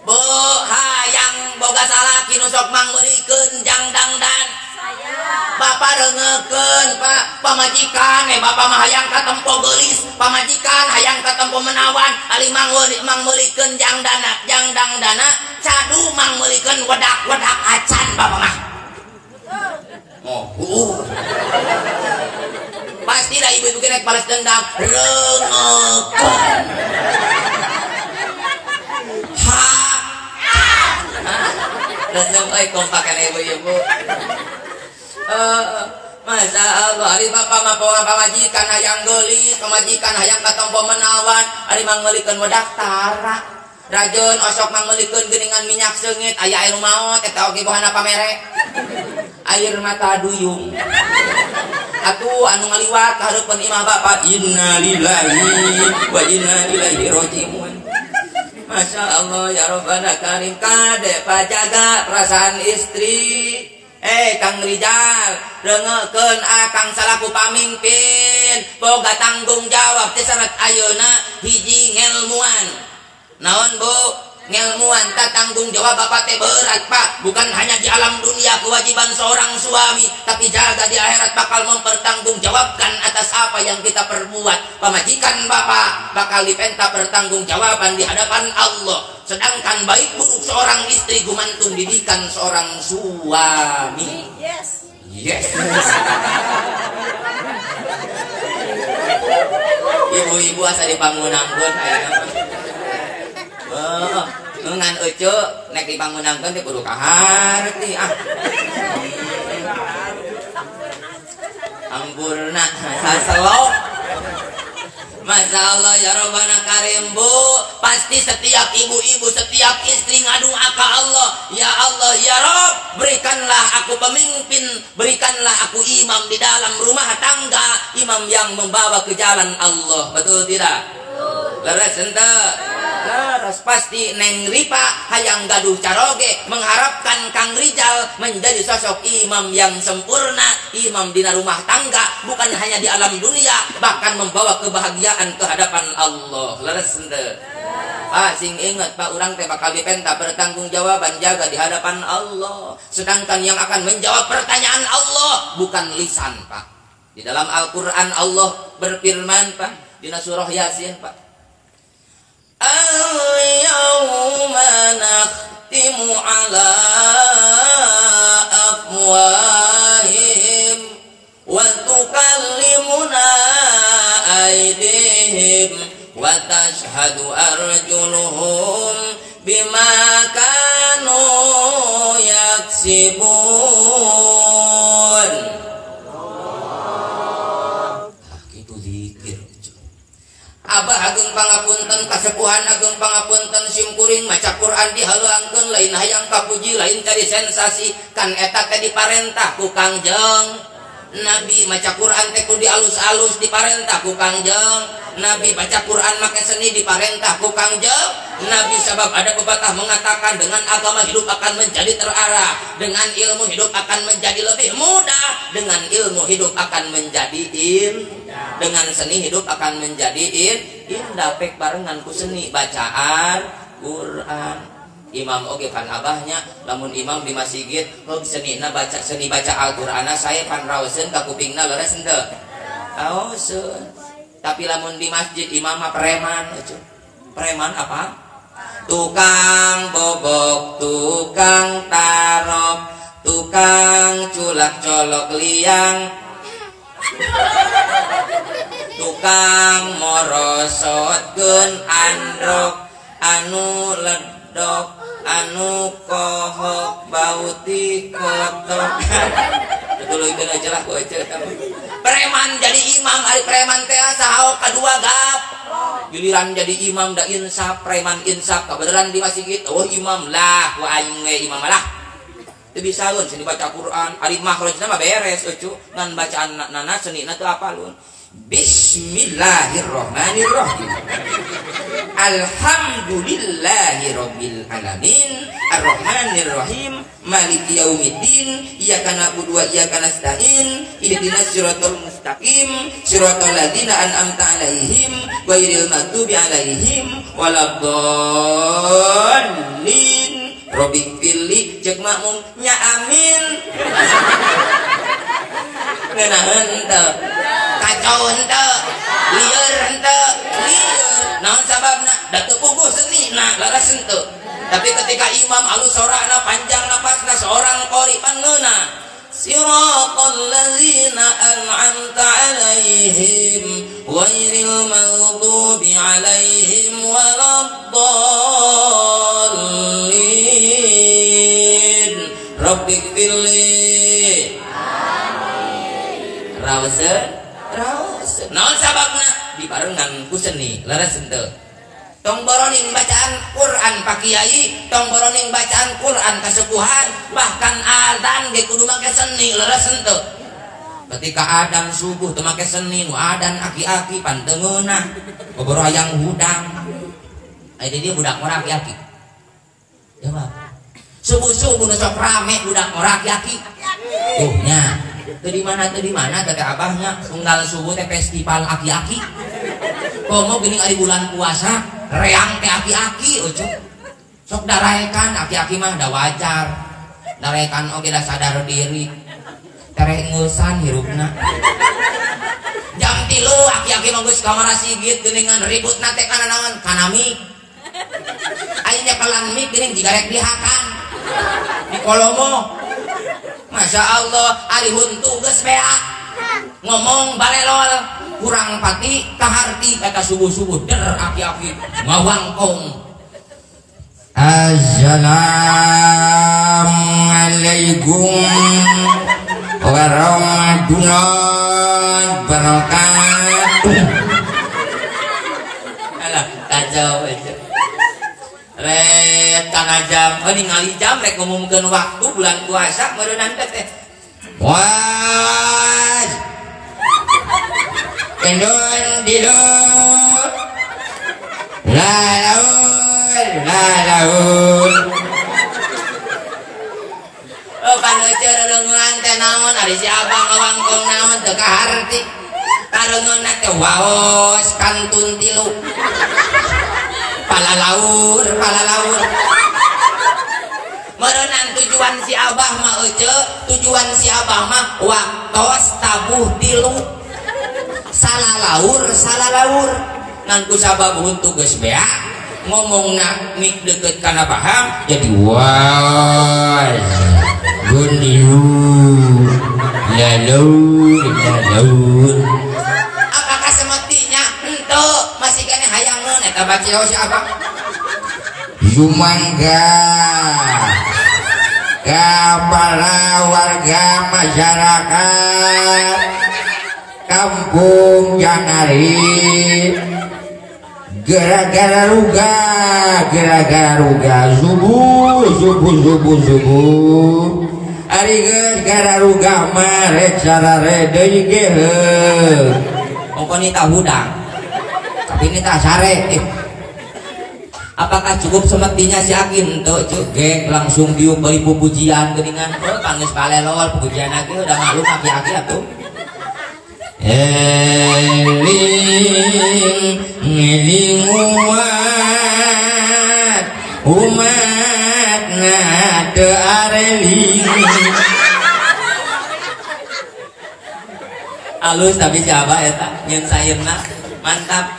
S1: Bu, hayang boga salaki nu sok mangmeulikeun jang dangdan. Bapak reungekeun Pak pamajikan bapak mah hayang katempo geulis pamajikan hayang katempo menawan ali mangmeulikeun jang dana jang dangdana cadu mangmeulikeun wedak-wedak acan bapak mah. Moh. Pasti dah ibu-ibu kena balas dendam. Rengekeun. Ha. Resep euy kompakan ibu-ibu. Masya Allah, ari bapak mah pamajikan hayang geulis, pamajikan hayang katompo menawan, ari mangmeulikeun wedak tara. Rajeun osok mangmeulikeun geuningan minyak seungit, aya air maot eta oge bohana pamere. Air mata duyung. Atuh anu ngaliwat ka hareupeun imah bapak, innalillahi wa inna ilaihi rajiun. Masya Allah ya Rabbana karim, kade pajaga perasaan istri. Kang Rijal rengekeun akang salaku pamimpin boga tanggung jawab teh syarat ayeuna hiji ngelmuan. Naon Bu? Ngelmuan ta tanggung jawab bapak teh berat Pak, bukan hanya di alam dunia kewajiban seorang suami, tapi jaga di akhirat bakal mempertanggungjawabkan atas apa yang kita perbuat. Pamajikan bapak bakal dipenta pertanggungjawaban di hadapan Allah. Sedangkan baik buruk seorang istri gumantung didikan seorang suami.
S3: Yes.
S1: Yes. Ibu-ibu asa dipangunangkeun ayeuna mah. Ngan euceu nek dipangunangkeun teh kudu kaharti ah. Anggurna saselok. Masya Allah ya Rabbana karim Bu. Pasti setiap ibu-ibu, setiap istri ngadua ka Allah, ya Allah ya Rabb, berikanlah aku pemimpin, berikanlah aku imam di dalam rumah tangga, imam yang membawa ke jalan Allah. Betul tidak? Leres henteu? Leres. Pasti Neng Ripa hayang gaduh caroge mengharapkan Kang Rijal menjadi sosok imam yang sempurna, imam dina rumah tangga, bukan hanya di alam dunia, bahkan membawa kebahagiaan ke hadapan Allah. Leres henteu? Pak, sing inget Pak, urang teh bakal dipenta pertanggungjawaban jaga di hadapan Allah. Sedangkan yang akan menjawab pertanyaan Allah bukan lisan Pak. Di dalam Al-Qur'an Allah berfirman Pak, dina surah Yasin Pak. Al-yawma nakhtimu ala afwahihim wa tukallimuna aydihim wa tashhadu arjuluhum bima kanu yaksibun. Gitu zikir. Abah agung pangapunten, kasepuhan agung pangapunten, simkuring maca Quran dihaleuangkeun, lain hayang kapuji, lain cari sensasi, kan eta teh diparentah ku Kangjeng Nabi. Maca Quran teh kudu dialus-alus, diparentah ku Kangjeng Nabi. Baca Quran make seni, diparentah ku Kangjeng Nabi. Sebab ada pepatah mengatakan dengan agama hidup akan menjadi terarah, dengan ilmu hidup akan menjadi lebih mudah, dengan ilmu hidup akan menjadi indah, dengan seni hidup akan menjadi indah. Pek barengan ku seni bacaan Quran. Imam oge pan abahnya, lamun imam di masjid heug senina baca seni baca Al-Qur'ana saya pan raoseun ka kupingna leres henteu? Raoseun. Tapi lamun di masjid imam mah preman. Preman apa? Tukang bobok, tukang tarok, tukang culak colok liang, tukang morosotkeun androk, anu ledok, anu kohok, bauti kotok. Betulikeun aja lah ku aja. Preman jadi imam, ari preman teh saha kadua gap. Giliran jadi imam da insaf, preman insaf kabeneran di masjid, oh imam lah, ku aing we imam lah. Teu bisa lun seni baca Quran, ari makhrajna mah beres eucu, ngan bacaan nana senina teu apalun. Bismillahirrahmanirrahim. Alhamdulillahirabbil alamin, arrahmanirrahim, maliki yaumiddin, iyyaka na'budu wa iyyaka nasta'in, ihdinas siratal mustaqim, siratal ladzina an'amta 'alaihim, ghairil maghdubi 'alaihim waladdallin. Rabbighfirli, ceuk makmum nya amin. Ngeunaheun teu? Kacau henteu? Lieur henteu? Lieur. Naon sababna? Da teu puguh senina, leres henteu. Tapi ketika imam alus sorana, panjang napasna, seorang qori pan ngeunah. Siratal ladzina an'amta 'alaihim ghairil maghdubi 'alaihim waladdallin. Rabbighfirli. Amin. Raoseun? Raoseun. Naon sababna? Dibarengan ku seni, leres henteu? Tong boroning bacaan Quran Pak Kiai, tong boroning bacaan Quran kasepuhan, bahkan adzan ge kudu make seni, leres henteu? Ketika adzan subuh teu make seni, nu adzan aki-aki pan teu ngeunah, boboro hayang hudang. Aya di dieu budak ngora aki-aki. Jawab. Subuh-subuh nu sok rame budak ngora aki-aki. Tuh nya. Teu di mana teh abahnya unggal subuh teh festival aki-aki. Komo geuning ari bulan puasa reang teh aki-aki eueuh. Sok daraekan aki-aki mah da wajar. Daraekan oge da sadar diri. Tereh ngeusan hirupna. Jam 3 aki-aki mah geus ka Marsigit geuningan ributna teh kana naon? Kana mik. Aya nyekelan mik geuning jiga rek dihakan. Di kolomo. Masya Allah, ari huntu geus beak. Ngomong balelol, kurang pati kaharti kata subuh-subuh der aki-aki ngawangkong.
S2: Assalamualaikum warahmatullahi wabarakatuh.
S1: Alah, kacau aja. Ret kana jam, oh ningali jam rek ngumumkeun waktu bulan puasa meureunnan teh.
S2: Was. Kendon dilu. Lalaun, lalaun.
S1: Oh panuceur reungeun teh naon ari si abang ngawangkong naon teu kaharti. Kareungeunna teh waos kantun tilu. Palalaur, palalaur. Meureunan tujuan si abah mah euceu, tujuan si abah mah waktos tabuh tilu. Salalaur, salalaur. Ngan ku sabab huntu geus beak, ngomongna mik deukeut kana paham
S2: jadi was. Gundiu. Lalaur, lalaur.
S1: Apakah semestinya henteu masih keneh hayangeun eta baceo si abah?
S2: Sumangga kepala warga masyarakat kampung Jangari, gara-gara ruga, gara-gara ruga subuh subuh subuh subuh ari geus gara ruga mah rek sarare deui ge heuh.
S1: Pokona tah hudang tapi ini tah sare. Apakah cukup semestinya si Akin tuh cek langsung diuk bari pujian geuningan oh panggeus palelol pujian lagi udah maklum aki-aki atuh.
S2: Eling ngeling umat umat na teu areling.
S1: Alus tapi siapa eta nyeun sairna mantap.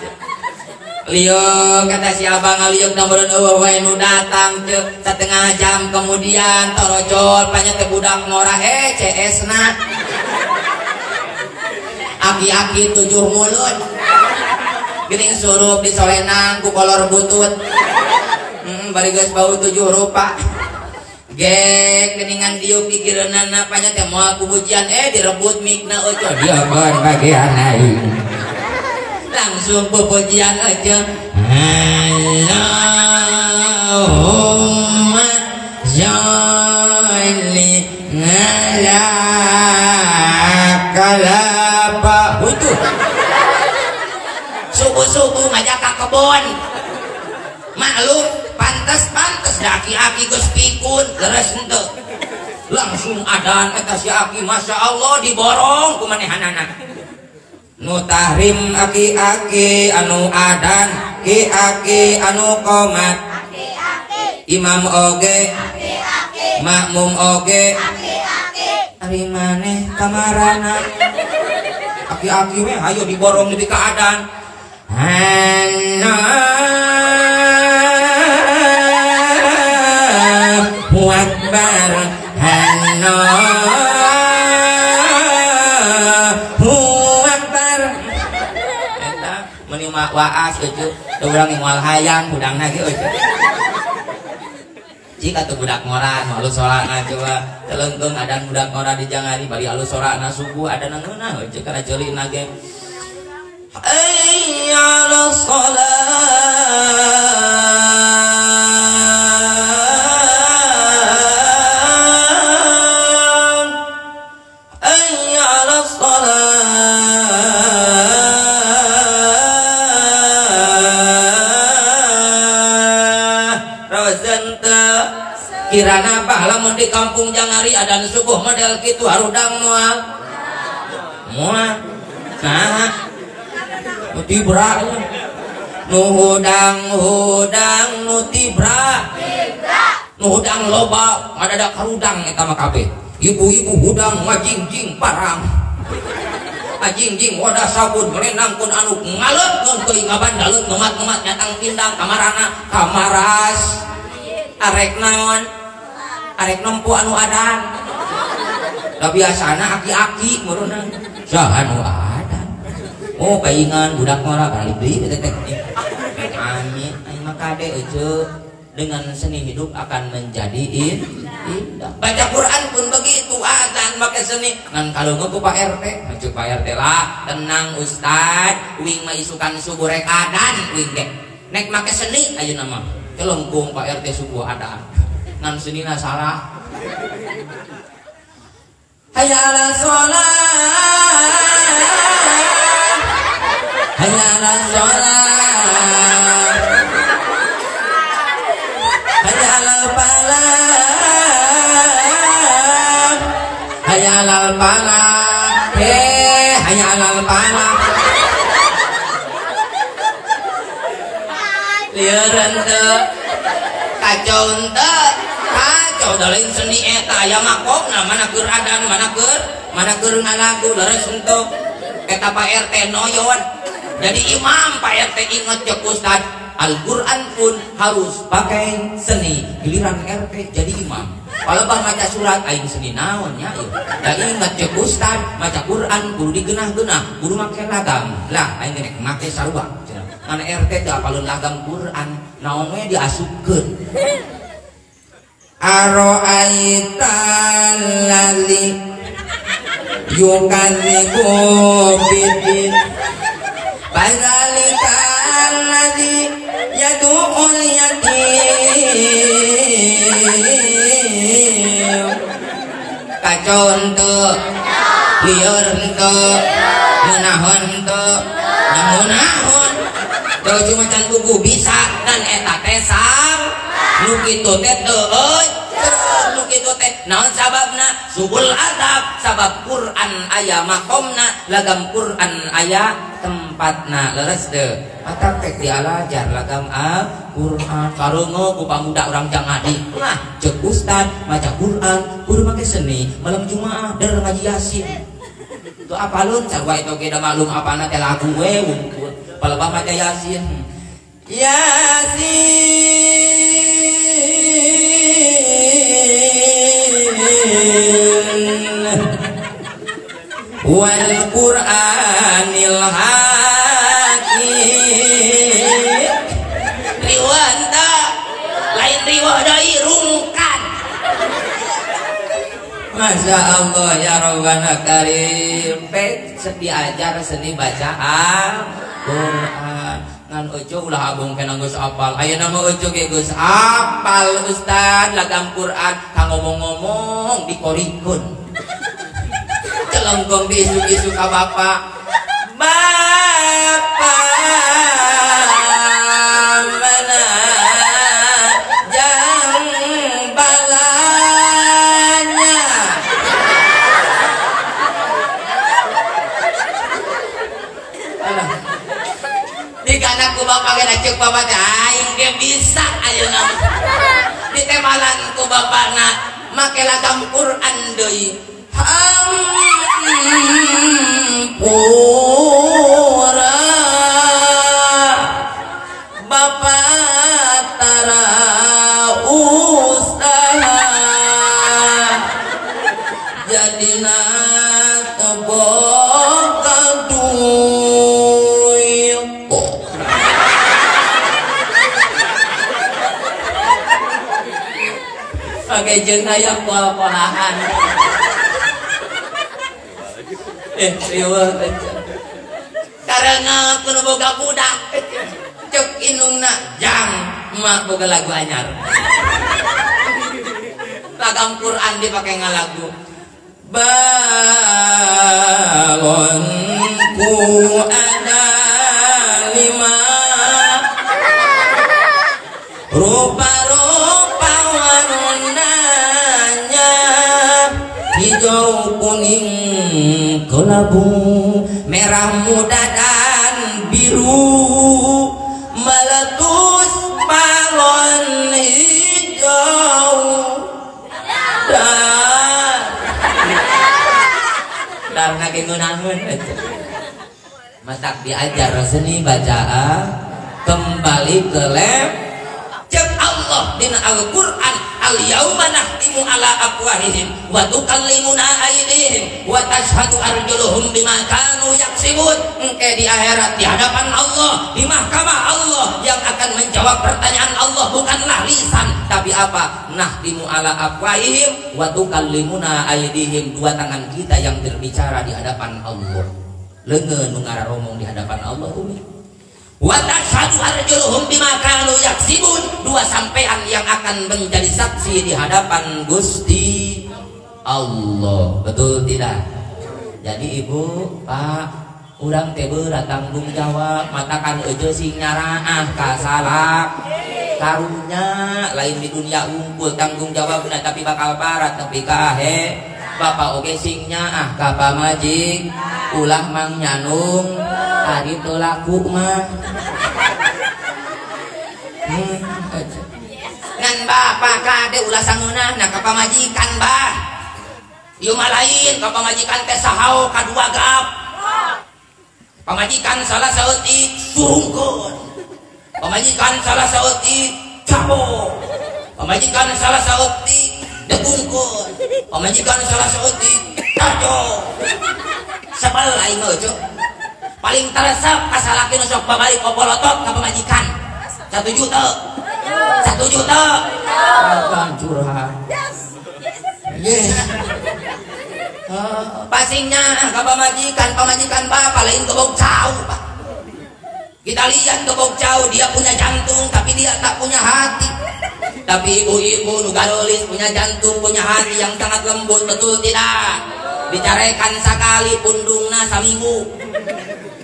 S1: Liuk kata si abang ngaliuk nomor eueuh wae nu datang ceu setengah jam kemudian torojol panya teh budak ngora CS na aki-aki tujuh mulut geuning surup disolenang ku kolor butut bari geus bau tujuh rupa gek geuningan diuk pikireunana panya teh moal pujian direbut mikna eueuh
S2: diakeun bagian aing
S1: langsung pujian aja.
S2: Allahumma sholli ala kalapa.
S1: Butuh subuh-subuh ngajak ka kebon maklum pantes-pantes aki-aki geus pikun leres henteu langsung adan eta si aki Masya Allah diborong ku manehanana.
S2: Nu tahrim aki-aki anu adan ki-aki anu qomat aki-aki imam oge aki-aki makmum oge aki-aki ari maneh kamarana
S1: aki-aki we ayo diborong nepi ka adan.
S2: Allahu akbar. Allahu
S1: Waas eueuh da urang moal hayang hudangna ge eueuh. Jika tuh budak ngora nu alus sorana coba telengkeung adan budak ngora di jangari bari alus sorana subuh adan ngeunah eueuh kana ceulina ge. Hayya 'alas shalah. Hayya 'alas shalah. Rawasan teu kirana apa lamun di kampung jangari adan subuh model kitu harudang moal moal nah nu tibra nu hudang nu tibra nu hudang loba ngadadak harudang eta mah kabeh ibu-ibu hudang ngajingjing parang ngajingjing wadah sabun merenangkeun anu ngaleut ngeun teuing ngabandalut ngemat-ngemat nyatang pindang kamarana kamaras arek naon arek nempo anu adan da biasana aki-aki meureunna saha anu adan oh paingan budak ngora balik deui teh teh amin aing mah kade eueuh dengan seni hidup akan menjadi indah. Baca Quran pun begitu azan make seni ngan kalungeun ku Pak RT mancuk Pak RT lah tenang ustad uing mah isukan subuh rek adan uing ge nek make seni ayeuna mah kelengkung Pak RT subuh adan ngan senina salah. Hayya 'alas shalah hayya 'alas shalah hayya 'alal falah hayya 'alal falah hayya 'alal falah lieureun teu kacau teu kacau da lain seni eta aya makokna mana keur adan mana keur ngalagu leres henteu eta Pak RT noyon jadi imam Pak RT inget ceuk ustad Al-Qur'an pun harus pakai seni giliran RT jadi imam palebah maca surat aing seni naon nya ieu da inget ceuk ustad maca Qur'an kudu digeunah-geunah kudu make lagam lah aing ge make sarua ngan RT teu apaleun lagam Qur'an naon we diasupkeun. Aro'aita allazi yukadzibu biddin fadzalika allazi yad'ul yatim. Kacau henteu lieur henteu ngeunahon henteu ngeunahon teu cuma can buku bisa dan eta teh sam nu kitu teh teu nu kitu teh naon sababna subul adab sabab Quran aya makomna lagam Quran aya tempatna leres teu matak teh dialajar lagam Al-Quran kareungo ku pamuda urang jangadi lah ceuk ustad maca Quran kudu make seni malam Jumaah der ngaji Yasin teu apaleun sarua eta ge da maklum apana teh lagu we wungkul palebah maca Yasin Yasin wal Qur'anil Hakim riweuh teu lain riweuh deui rungkan. Masya Allah ya Rabbana Karim pek diajar seni baca Al-Qur'an ngan eueuh ulah agung kana geus apal ayeuna mah eueuh ge geus apal ustad lagam Quran ka ngomong-ngomong dikorikeun celengkong diisu-isu ka bapak bapak mana jang balanya digana ku bapak ge ceuk bapak teh aing ge bisa ayeuna ditemalan ku bapakna make lagam Quran deui hampura bapak tara usaha jadina teboga duit. Make jeung aya pol-polahan. Riweuh karena kudu boga budak cek indungna jang emak boga lagu anyar. Lagam Quran dipake ngalagu. Balonku ada 5 rupa-rupa warnanya, hijau kuning kelabu, merah muda dan biru, meletus balon hijau dan darna kengunangun. Matak diajar seni bacaan kembali ke lem. Cek Allah dina Al-Qur'an, al-yauma nahtimu ala afwahihim wa tukallimuna aydihim wa tashhadu arjuluhum bima kanu yaksibun. Engke di akhirat di hadapan Allah, di mahkamah Allah, yang akan menjawab pertanyaan Allah bukanlah lisan, tapi apa? Nahtimu ala afwahihim wa tukallimuna aydihim, dua tangan kita yang berbicara di hadapan Allah. Leungeun nu ngararomong di hadapan Allah umi. Wa tashhadu arjuluhum bima kanu yaksibun, dua sampean yang akan menjadi saksi di hadapan Gusti Allah. Betul tidak? Jadi ibu, pak, urang teh berat tanggung jawab, matakan eueuh sing nyaraah ka salak. Karunya lain di dunia unggul tanggung jawabna tapi bakal barat tapi ka ahe. Bapak oge sing nyaah ka pamajik, ulah mang nyanung ari teu laku mah. Ngan bapak kade ulah sangeunahna ka pamajikan bah. Ieu mah lain ka pamajikan teh sahao kadua gap. Pamajikan salah saeutik surungkeun. Pamajikan salah saeutik cabok. Pamajikan salah saeutik degungkeun. Pamajikan salah saeutik tajo. Sebel aing mah eueuh. Paling teresep kasalaki nu sok babalik popolotot ka pamajikan. 1 juta. 1 juta. Akan curhat. Yes. Pasingnya ka pamajikan, pamajikan bapak lain gebog cau, Pak. Kita lihat gebog cau, dia punya jantung tapi dia tak punya hati. Tapi ibu-ibu nu garolis punya jantung, punya hati yang sangat lembut, betul tidak? Dicarekan sakali pundungna saminggu.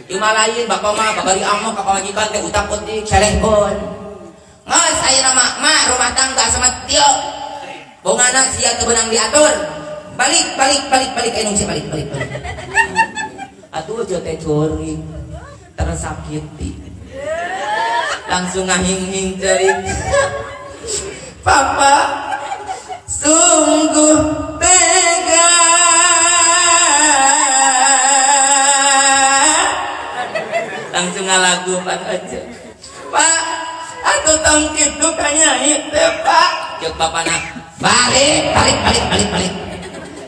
S1: Cuma lain bapak mah babari amok ka pamajikan teh utak utik selehkeun. Geus ayeuna mah mak rumah tangga sama tio. Bongana sia teu beunang diatur. Balik balik balik balik anu si balik balik balik. Atuh aja teh curi tersakiti. Langsung ngahing-hing cerik. Papa sungguh tega. Langsung ngalagu pan aja. Pak, atuh tong kitu ka nyai teh, Pak. Ceuk bapana, balik balik balik balik balik.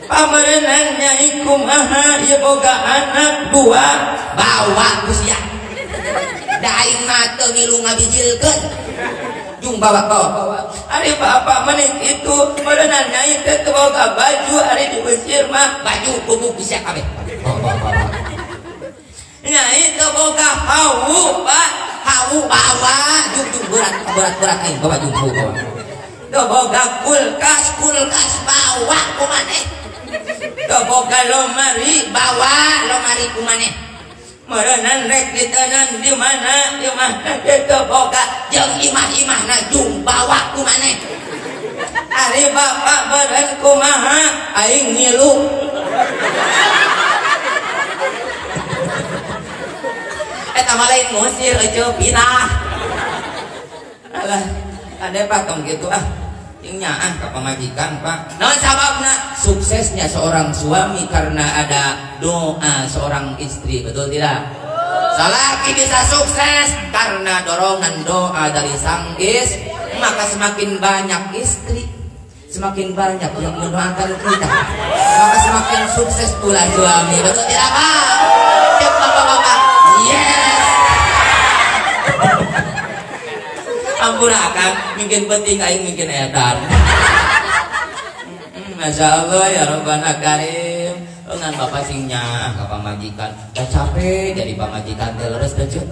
S1: Pamerenan nyai kumaha ieu boga anak dua, bawa ku sia. Da aing mah teu ngilu ngabijilkeun. Jung bawa bawa bawa. Ari bapak menit itu merenan nyai teh teu boga baju, ari diusir mah baju bubuk bisa kabeh. Bawa bawa. Nyai teu boga hawu, Pak. Hawu bawa jung jung berat berat berat aing bawa jung hawu bawa. Teu boga kulkas, kulkas bawa ku maneh. Teu boga lomari, bawa lomari ku maneh. Merenan rek ditenan di mana, di mana teu boga jeung imah-imahna jung bawa ku maneh. Ari bapak meureun kumaha aing ngilu. Eta mah lain ngusir eueuh pinah. Alah, ade Pak tong kitu ah. Jeung nyaah ka pamajikan, Pak. Naon sababna? Suksesnya seorang suami karena ada doa seorang istri, betul tidak? Salaki bisa sukses karena dorongan doa dari sang istri. Maka semakin banyak istri, semakin banyak yang mendoakan kita, maka semakin sukses pula suami, betul tidak, Pak? Cek bapak-bapak. Yes. Ampura akang, mungkin penting aing mungkin edan. Masya Allah ya Rabbana Karim. Ngan bapak singnya ka pamajikan. Dah capek jadi pamajikan teh leres teh ceu.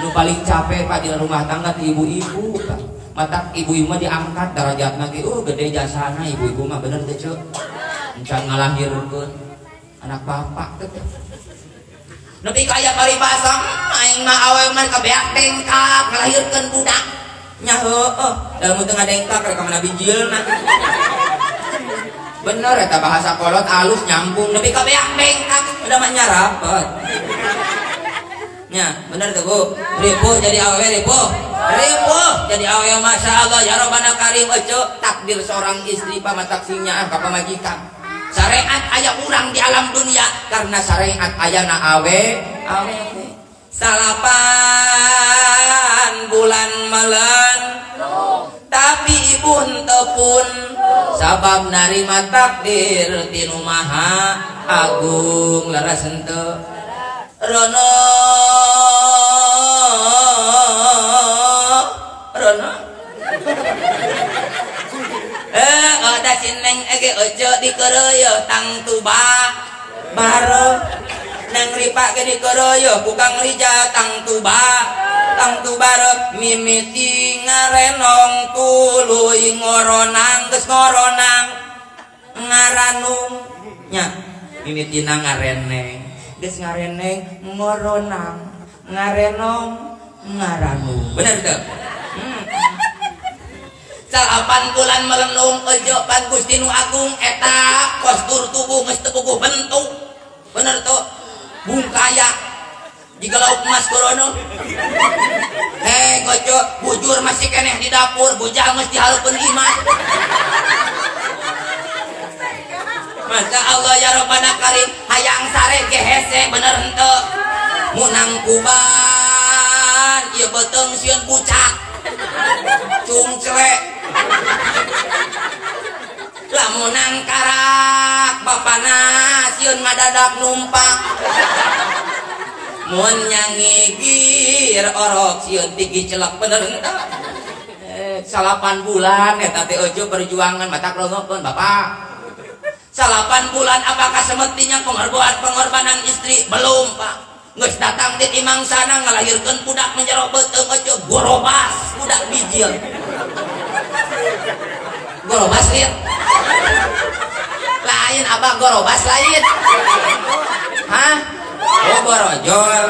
S1: Nu paling capek Pak di rumah tangga ti ibu-ibu Pak. Matak ibu-ibu mah diangkat darajatna ge gede jasana ibu-ibu mah bener teh ceu. Encan ngalahirkeun anak bapak teh. Nepi ka aya paribasa aing mah awewe mah kabeak dengkak ngalahirkeun budak. Nya heueuh, da mun teu ngadengkak rek ka mana bijilna. Bener eta bahasa kolot alus nyambung nepi ka beak dengkak udah mah nyarapet. Nya, bener tuh Bu. Ripuh jadi awewe ripuh. Ripuh jadi awewe masya Allah ya Rabbana Karim ece takdir seorang istri pamatak singnya ka pamajikan. Syariat aya urang di alam dunia karena syariat ayana awe awewe. 9 bulan melen tapi ibu henteu pun sabab narima takdir tinu maha agung leres henteu rono rono ada si neng ege ece dikeureuyeun tangtuba bare neng ripa ge dikeureuyeun ku Kang Rija tangtuba tangtu bare mimiti ngarenong tuluy ngoronang geus ngoronang ngaranung nya mimitina ngareneng geus ngareneng ngoronang ngarenong ngaranung bener teu. 8 bulan melenung ejo pan Gusti nu agung eta postur tubuh geus teu puguh bentuk bener teu bungkaya jika lauk emas korono hei koco bujur masih keneh di dapur bujang geus dihareupeun imah. Masya Allah ya Rabbana Karim hayang sare ge hese bener henteu munang kuban ieu beuteung sieun bucak cungclek lamunang karak bapana sieun madadak numpak mun nyangigir orok sieun tinggi celak bener henteu. 8 bulan eta teh eueuh perjuangan matak rongokeun bapak. 8 bulan apakah semestinya pengorbanan istri? Belum Pak. Geus datang di imang sana ngalahirkeun budak menjero beuteung eueuh gorobas budak bijil. Gorobas lihat. Lain abah gorobas lain. Hah? Oh borojol.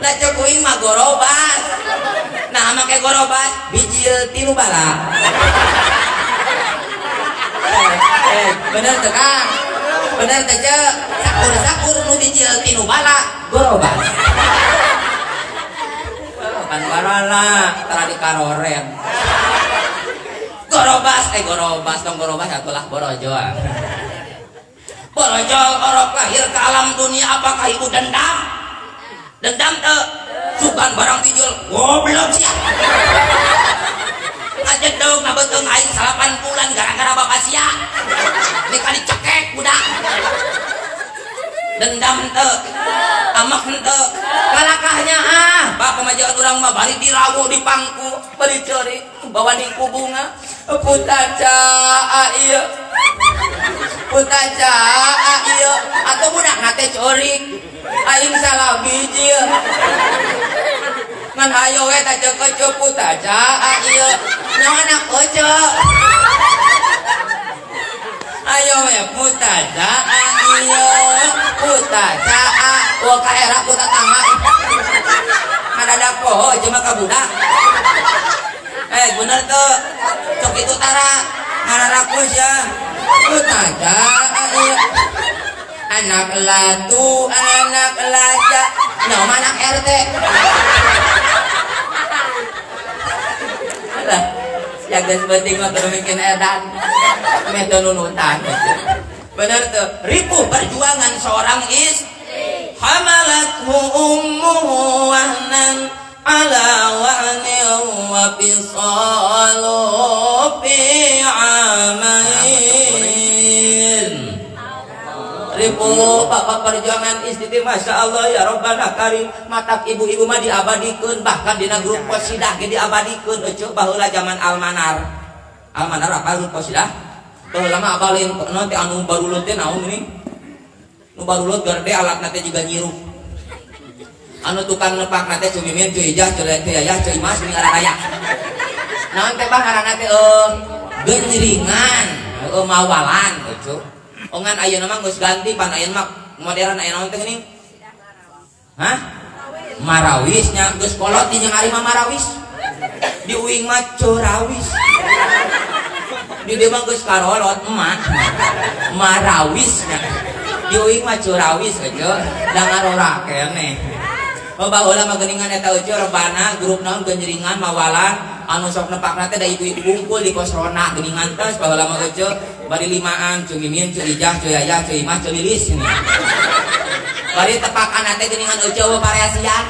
S1: Lah cek kuing mah gorobas. Nah make gorobas bijil tinu bala. Bener teu Kang? Bener teu Ceu? Sakur-sakur nu bijil tinu bala gorobas. Pan barala tara dikaroren. Gorobas gorobas tong gorobas atulah borojol. Borojol orok lahir ke alam dunia apakah ibu dendam? Dendam teu? Sugan barang bijil goblok sia. Ngajedog ngabeuteung aing 8 bulan gara-gara bapak sia. Ini dicekek budak. Dendam teu? Amak henteu? Kalakahnya ah, pak pamajikan urang mah bari dirawu di pangku, bari ceurik, bawa ningku bunga. Putaca ieu. Putaca ieu atuh budak na teh ceurik. Aing salah bijil. Ngan hayo we ta ceuk eceu putaca ieu. Nyawa anak eceu. Ayo we putaca ieu. Putaca wa ka era ku tatangga. Ngadadak poho jeung ka budak. Bener teu? Cok itu tara ngararakus ya. Putaca ieu. Anak latu, anak laja, nyawa anak RT. Alah, ya geus penting mah kudu mikir edan. Meh teu nunutan. Bener teu? Ripuh perjuangan seorang istri. Hamalathu ummuhu wahnan ala wahnin wa fisalu fi amain. Ripuh bapak perjuangan istri Masya Allah ya Rabbana Karim matak ibu-ibu mah diabadikeun bahkan dina grup qasidah ge diabadikeun eceu baheula zaman Almanar. Almanar apa grup qasidah? Baheula mah abah lain naon teh anu baruleut teh naon geuning. Nu baruleut gede alatna teh jiga nyirup. Anu tukang nepakna teh Cu Mimin, Cu Ijah, Cu Yayah, Cu Imas geuning araya. Naon teh bah ngaranna teh genjringan, heueuh mawalan eueuh. Ongan ayeuna mah geus ganti pan ayeuna mah modern aya naon teh geuning? Hah? Marawis nya geus kolot di jeung ari mah marawis. Di uing mah curawis. Di dieu mah geus karolot emak. Marawis nya. Di uing mah curawis eueuh, da ngarora keneh. Oh baheula mah geuningan eta eueuh rebana grup naon genjringan mawalan anu sok nepakna teh da ibu-ibu bungkul di pos rona geuningan tos baheula mah eueuh bari limaan Cu Mimin, Cu Ijah, Cu Yayah, Cu Imah, Cu Lilis ini. Bari tepakan teh geuningan eueuh variasian.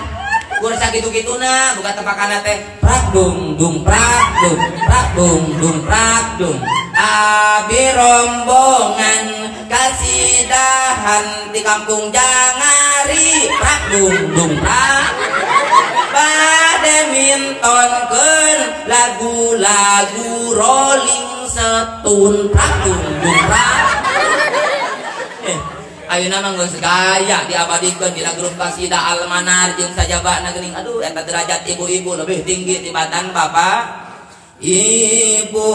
S1: Kur sakitu-kituna buka tepakan teh prak dung dung prak dung prak dung dung prak dung. Abi rombongan kasidahan di kampung Jangari prak dung dung prak. Bade mintonkeun lagu-lagu Rolling Stone prak dung dung prak. Ayeuna mah geus gaya diabadikeun dina grup kasidah Almanar jeung sajabana geuning. Aduh eta derajat ibu-ibu lebih tinggi tibatan bapak.
S2: Ibu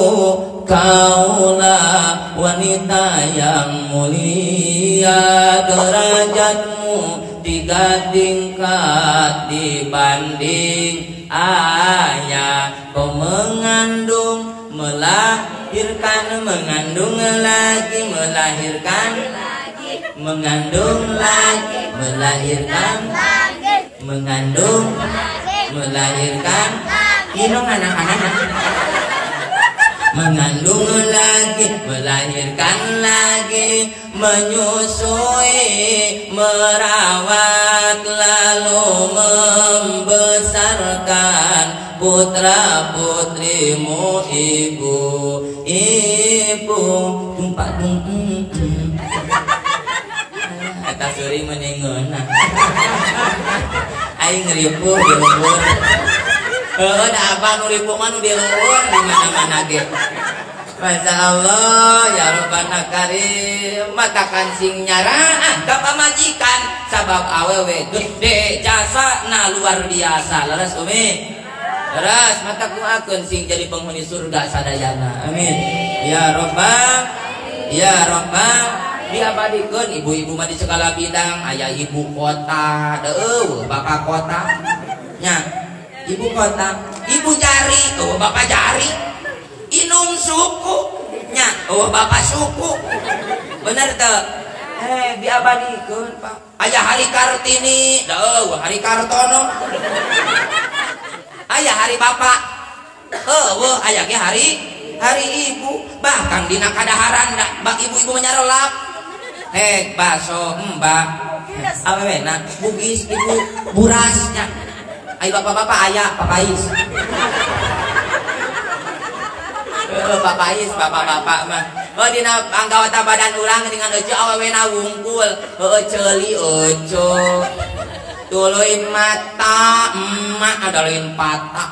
S2: kaulah wanita yang mulia, derajatmu 3 tingkat dibanding ayah. Kau mengandung, melahirkan, mengandung lagi, melahirkan, mengandung lagi, melahirkan, mengandung, melahirkan, minum anak-anak, mengandung lagi, melahirkan lagi, menyusui, merawat, lalu membesarkan putra putrimu. Ibu, ibu, tumpak dung.
S1: Eta suri meningeuna. Aing ripuh di lembur. Heueuh da abah nu ripuh mah nu di lembur di mana-mana ge. Masya Allah ya Rabbana Karim, matakan sing nyaraah ka pamajikan sabab awewe gede jasana luar biasa. Leres Umi? Leres, mata kuakeun sing jadi penghuni surga sadayana. Amin. Ya Rabbal, ya Rabbal. Diabadikeun ibu-ibu mah di segala bidang, aya ibu kota, deueuh bapak kota. Nya, ibu kota, ibu jari, eueuh bapak jari. Inung suku, nya, eueuh bapak suku. Bener teu? Diabadikeun, Pak. Aya hari Kartini, deueuh hari Kartono. Aya hari bapak, eueuh aya ge hari ibu. Bahkan dina kadaharan bak ibu-ibu menyarelap. Hek baso mbak awewena bugis ibu burasnya. Ayo bapak-bapak aya papais. Papais bapak-bapak mah. Oh dina anggota badan urang dengan euceu awewena wungkul. Heueuh ceuli euceu. Tuluy mata emak ada lain patah.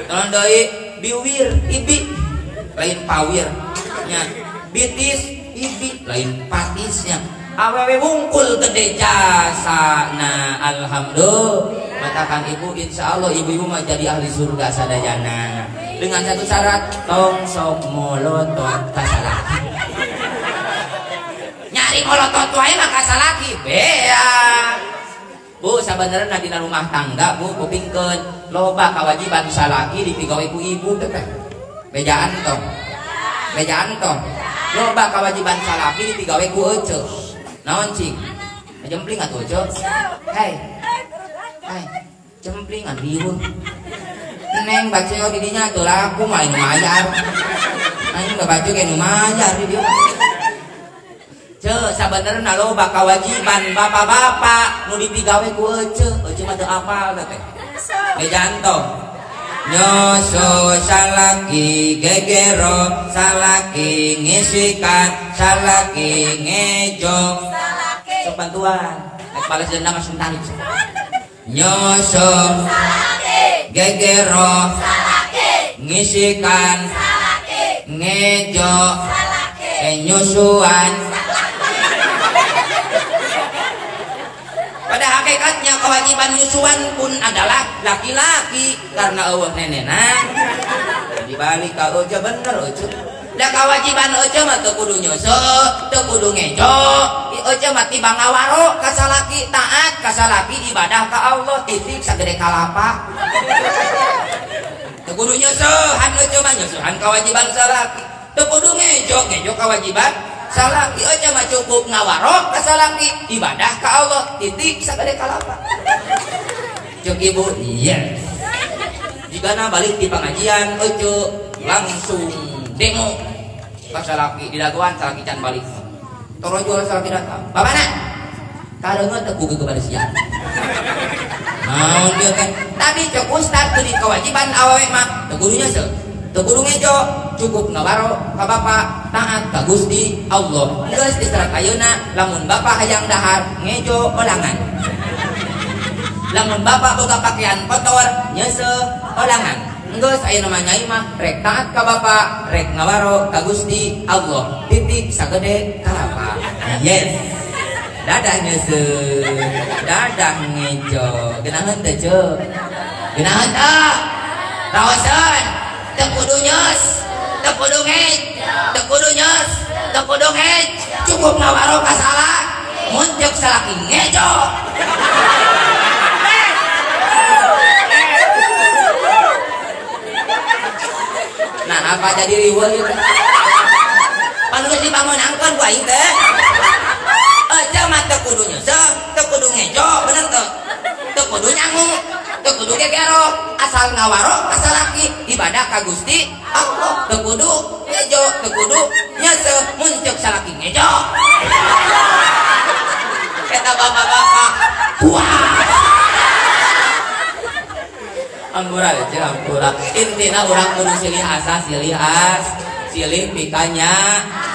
S1: Tolong deui biwir ibi lain pawir nya. Bitis ibi lain patisnya. Awewe wungkul gede jasa. Nah alhamdulillah matakan ibu insya Allah ibu-ibu mah jadi ahli surga sadayana dengan satu syarat, tong sok molotot kasalaki. Nyari molotot wae mah kasalaki bea. Bu sabenerna dina rumah tangga bu kupingkeun loba kewajiban salaki dipigawe ku ibu teh. Bejaan tong. Bejaan tong. Loba kewajiban salaki dipigawe ku ece. Naon cing? Jempling atuh ece. Hei. Hei, jempling atuh riweuh. Neng baceo di dinya teu laku mah nu mayar. Anjing babaco ge nu mayar di dieu. Ceu sabenerna loba kewajiban bapak-bapak nu dipigawe ku ece. Ece mah teu apal teh. Bejaan tong. Nyoso salaki gegero salaki ngisikan salaki ngejo salaki. Sok bantuan rek balas dendam langsung tarik. Nyoso salaki gegero salaki ngisikan salaki ngejo salaki. Nyusuan. Pada hakikatnya kewajiban nyusuan pun adalah laki-laki karena eueuh nenena. Dibalik ka eueuh bener eueuh. Da kewajiban eueuh mah teu kudu nyusu, teu kudu ngejo. Eueuh mah tibang ngawaro ka salaki, taat ka salaki, ibadah ka Allah, titik sagede kalapa. Teu kudu nyusuhan eueuh mah nyusuhan kewajiban salaki. Teu kudu ngejo, ngejo kewajiban salaki. Eueuh mah cukup ngawaro ka salaki, ibadah ka Allah, titik sagede kalapa. Cek ibu, yes. Jigana balik di pengajian eueuh langsung demo ka salaki di dagoan, salaki can balik. Torojol salaki datang. Babana, kareungeut teu kudu kepada siang. Naon dieu teh? Tadi cek ustad teu kewajiban awewe mah teu kudu nyeuseut, teu kudu ngejo, cukup ngawaro ka bapa, taat ka Gusti Allah. Geus istirahat ayeuna, lamun bapa hayang dahar ngejo olangan. Lamun bapa boga pakaian kotor nyeuseuh olangan. Geus ayeuna mah nyai mah rek taat ka bapa, rek ngawaro ka Gusti Allah, titik sagede kalapa. Yes. Dadah nyeuseuh, dadah ngejo. Geunaheun teh ceu? Geunaheun teu? Raoseun. Teu kudu nyeus, teu kudu ngej, teu kudu nyeus, teu kudu ngej, cukup ngawaro ka salah, mun ceuk salaki ngejo. Nah, apa jadi riweuh ieu teh? Pan geus dipameunangkeun ku aing teh. Eueuh mah teu kudu nyeuseuh, teu kudu ngejo, bener teu? Teu kudu nyangu, teu kudu gegero, asal ngawaro ka salaki, ibadah ka Gusti Allah, teu kudu ngejo, teu kudu nyeuseuh, mun ceuk salaki ngejo. Eta bapak-bapak, wah. Ampura aja, ampura. Intina urang kudu silih asa, silih as, silih pikanya,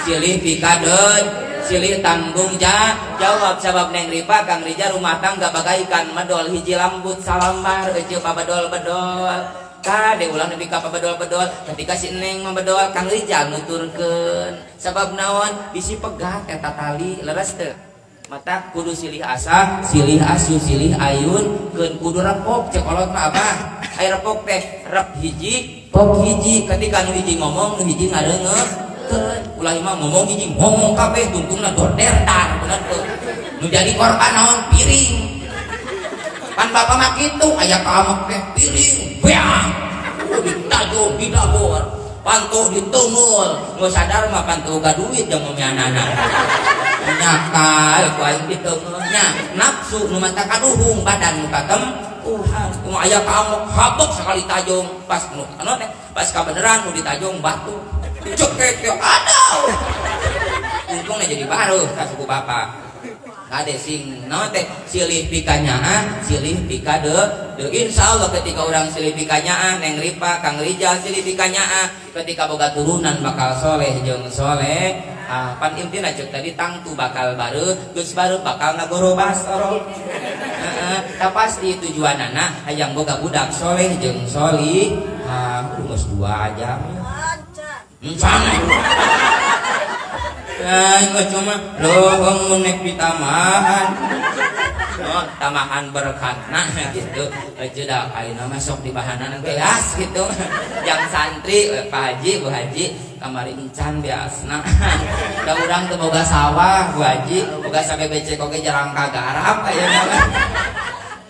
S1: silih pikadeun, silih tanggung jawab. Sabab Neng Ripa Kang Rija rumah tangga bagaikan medol hiji lambut salambar eueuh pabedol-bedol. Kade ulah nepi ka pabedol-bedol ketika si Neng mabedol Kang Rijal nuturkeun. Sabab naon bisi pegat eta tali leres teu. Mata kudu silih asa, silih asu, silih ayun, keun kudu repok cek kolot mah abah. Aya repok teh rep hiji, pok hiji. Ketika nu hiji ngomong, nu hiji ngareungekeun. Ulah mah ngomong hiji ngomong kabeh tungtungna dordertar bener teu. Nu jadi korban naon piring. Pan bapak mah kitu aya kaamok teh piring, beang. Ditajong didabor, panto ditungul. Nu sadar mah panto boga duit jeung memianana. Nyakal ku aing diteungeunnya nafsu nu mata kaduhung badan nu katempuhan. Nu aya kaamok habok sakali tajong pas nu anu teh pas kabeneran nu ditajong batu cekek teh aduh. Untungna jadi baruh ka suku bapak. Kade sing naon teh silih pikanyaah, silih pikade. Insyaallah ketika urang silih pikanyaah Neng Ripa Kang Rijal silih pikanyaah ketika boga turunan bakal soleh jeung soleh. Ah, pan intina cek tadi tangtu bakal bareuh, geus bareuh bakal ngagorobas orok. Heeh, ta pasti tujuanana hayang boga budak soleh jeung solih. Ah, geus 2 jam. Encan. Ah, cuma lohong nek ditamahan. Oh, tamahan berkatna gitu. Aja da ayeuna mah sok dibahanan beas gitu. Yang santri Pak Haji, Bu Haji kamari encan beasna. Da urang teu boga sawah, Bu Haji, boga sabebece oge jarang kagarap ayeuna mah.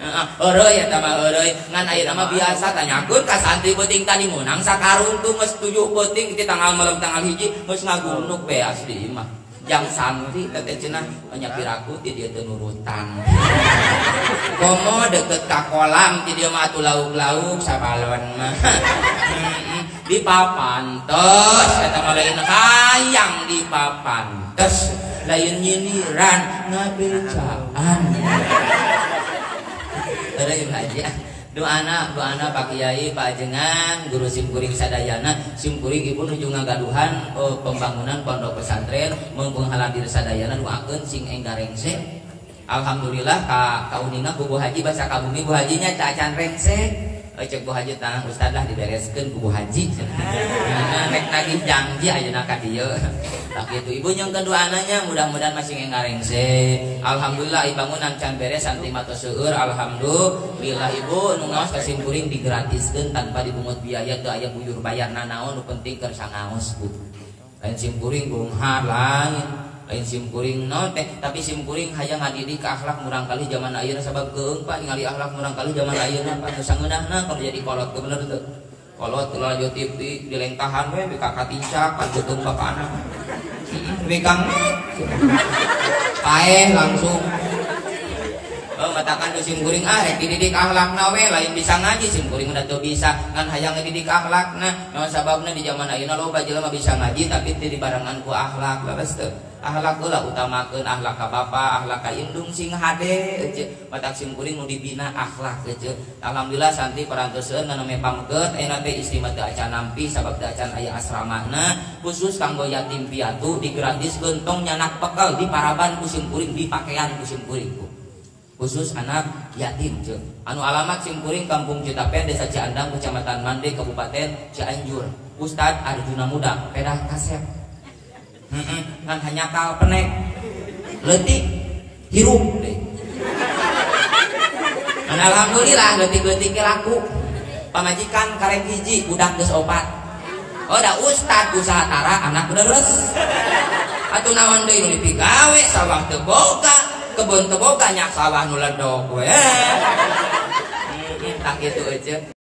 S1: Heeh, eureui eta mah eureui. Ngan ayeuna mah biasa tanyakeun ka santri peuting tadi meunang sakarung tuh geus 7 peuting di tanggal malam tanggal 1 geus ngagunuk beas di imah. Jang santri teh cenah banyak piraku ti dieu teu nurutan. Komo deket ka kolam ti dieu mah atuh lauk-lauk sabalon mah. Di papantes eta mah lain hayang di papantes, lain nyindiran ngabejaan. Eureun aja. Doana, doana Pak Kiai, Pak Ajengan, guru simkuring sadayana, simkuring ibu nuju ngagaduhan pembangunan pondok pesantren, mumpung halandir sadayana doakeun sing engga rengse. Alhamdulillah ka kauninga ku Bu Haji basa ka bumi Bu Hajinya cacan rengse. Cek Bu Haji tang ustad lah dibereskeun ku Bu Haji. Nah, rek nagih janji ayeuna ka dieu. Tah kitu ibu nyongkeun doananya mudah-mudahan masih ngarengse. Alhamdulillah bangunan can beres santi mah tos seueur alhamdulillah ibu nu ngaos ka simkuring digratiskeun tanpa dipungut biaya teu aya buyur bayar nanaon nu penting keur sangaos Bu. Lain simkuring beunghar lain. Lain simkuring naon teh tapi simkuring hayang ngadidik ka akhlak murang kali zaman ayeuna sabab keung Pak ningali akhlak murang kali zaman ayeuna Pak geus sangeunahna kalau jadi kolot teu bener teu. Kolot teu lalajo TV dilengkahan we ka katincak pan beuteung bapana. Megang paeh langsung. Oh matakan nu simkuring ah rek dididik akhlakna we lain bisa ngaji simkuring udah teu bisa ngan hayang ngedidik akhlakna naon sababna di zaman ayeuna loba jelema bisa ngaji tapi teu dibarengan ku akhlak leres teu. Akhlak heula utamakeun akhlak ka bapa akhlak ka indung sing hade eueuh matak simkuring nu dibina akhlak eueuh. Alhamdulillah santi parantoseun nganome pameukeut ayeuna teh istri mah teu acan nampi sabab teu acan aya asramana khusus kanggo yatim piatu digratiskeun tong nyanak pekel di paraban ku simkuring di pakean ku simkuring khusus anak yatim ceu. Anu alamat simkuring Kampung Citapen Desa Ciandang Kecamatan Mande Kabupaten Cianjur. Ustad Arjuna Muda pedah kasep. Ngan hanya kal penek leutik hirup deh. Ngan alhamdulillah leutik-leutik laku. Pamajikan karek hiji budak geus opat. Oh da ustad usaha tara anak deres. Atuh naon deui nu dipigawe sawah teu boga, kebun teu boga nyak sawah nu ledok we. Tak kitu eueuh.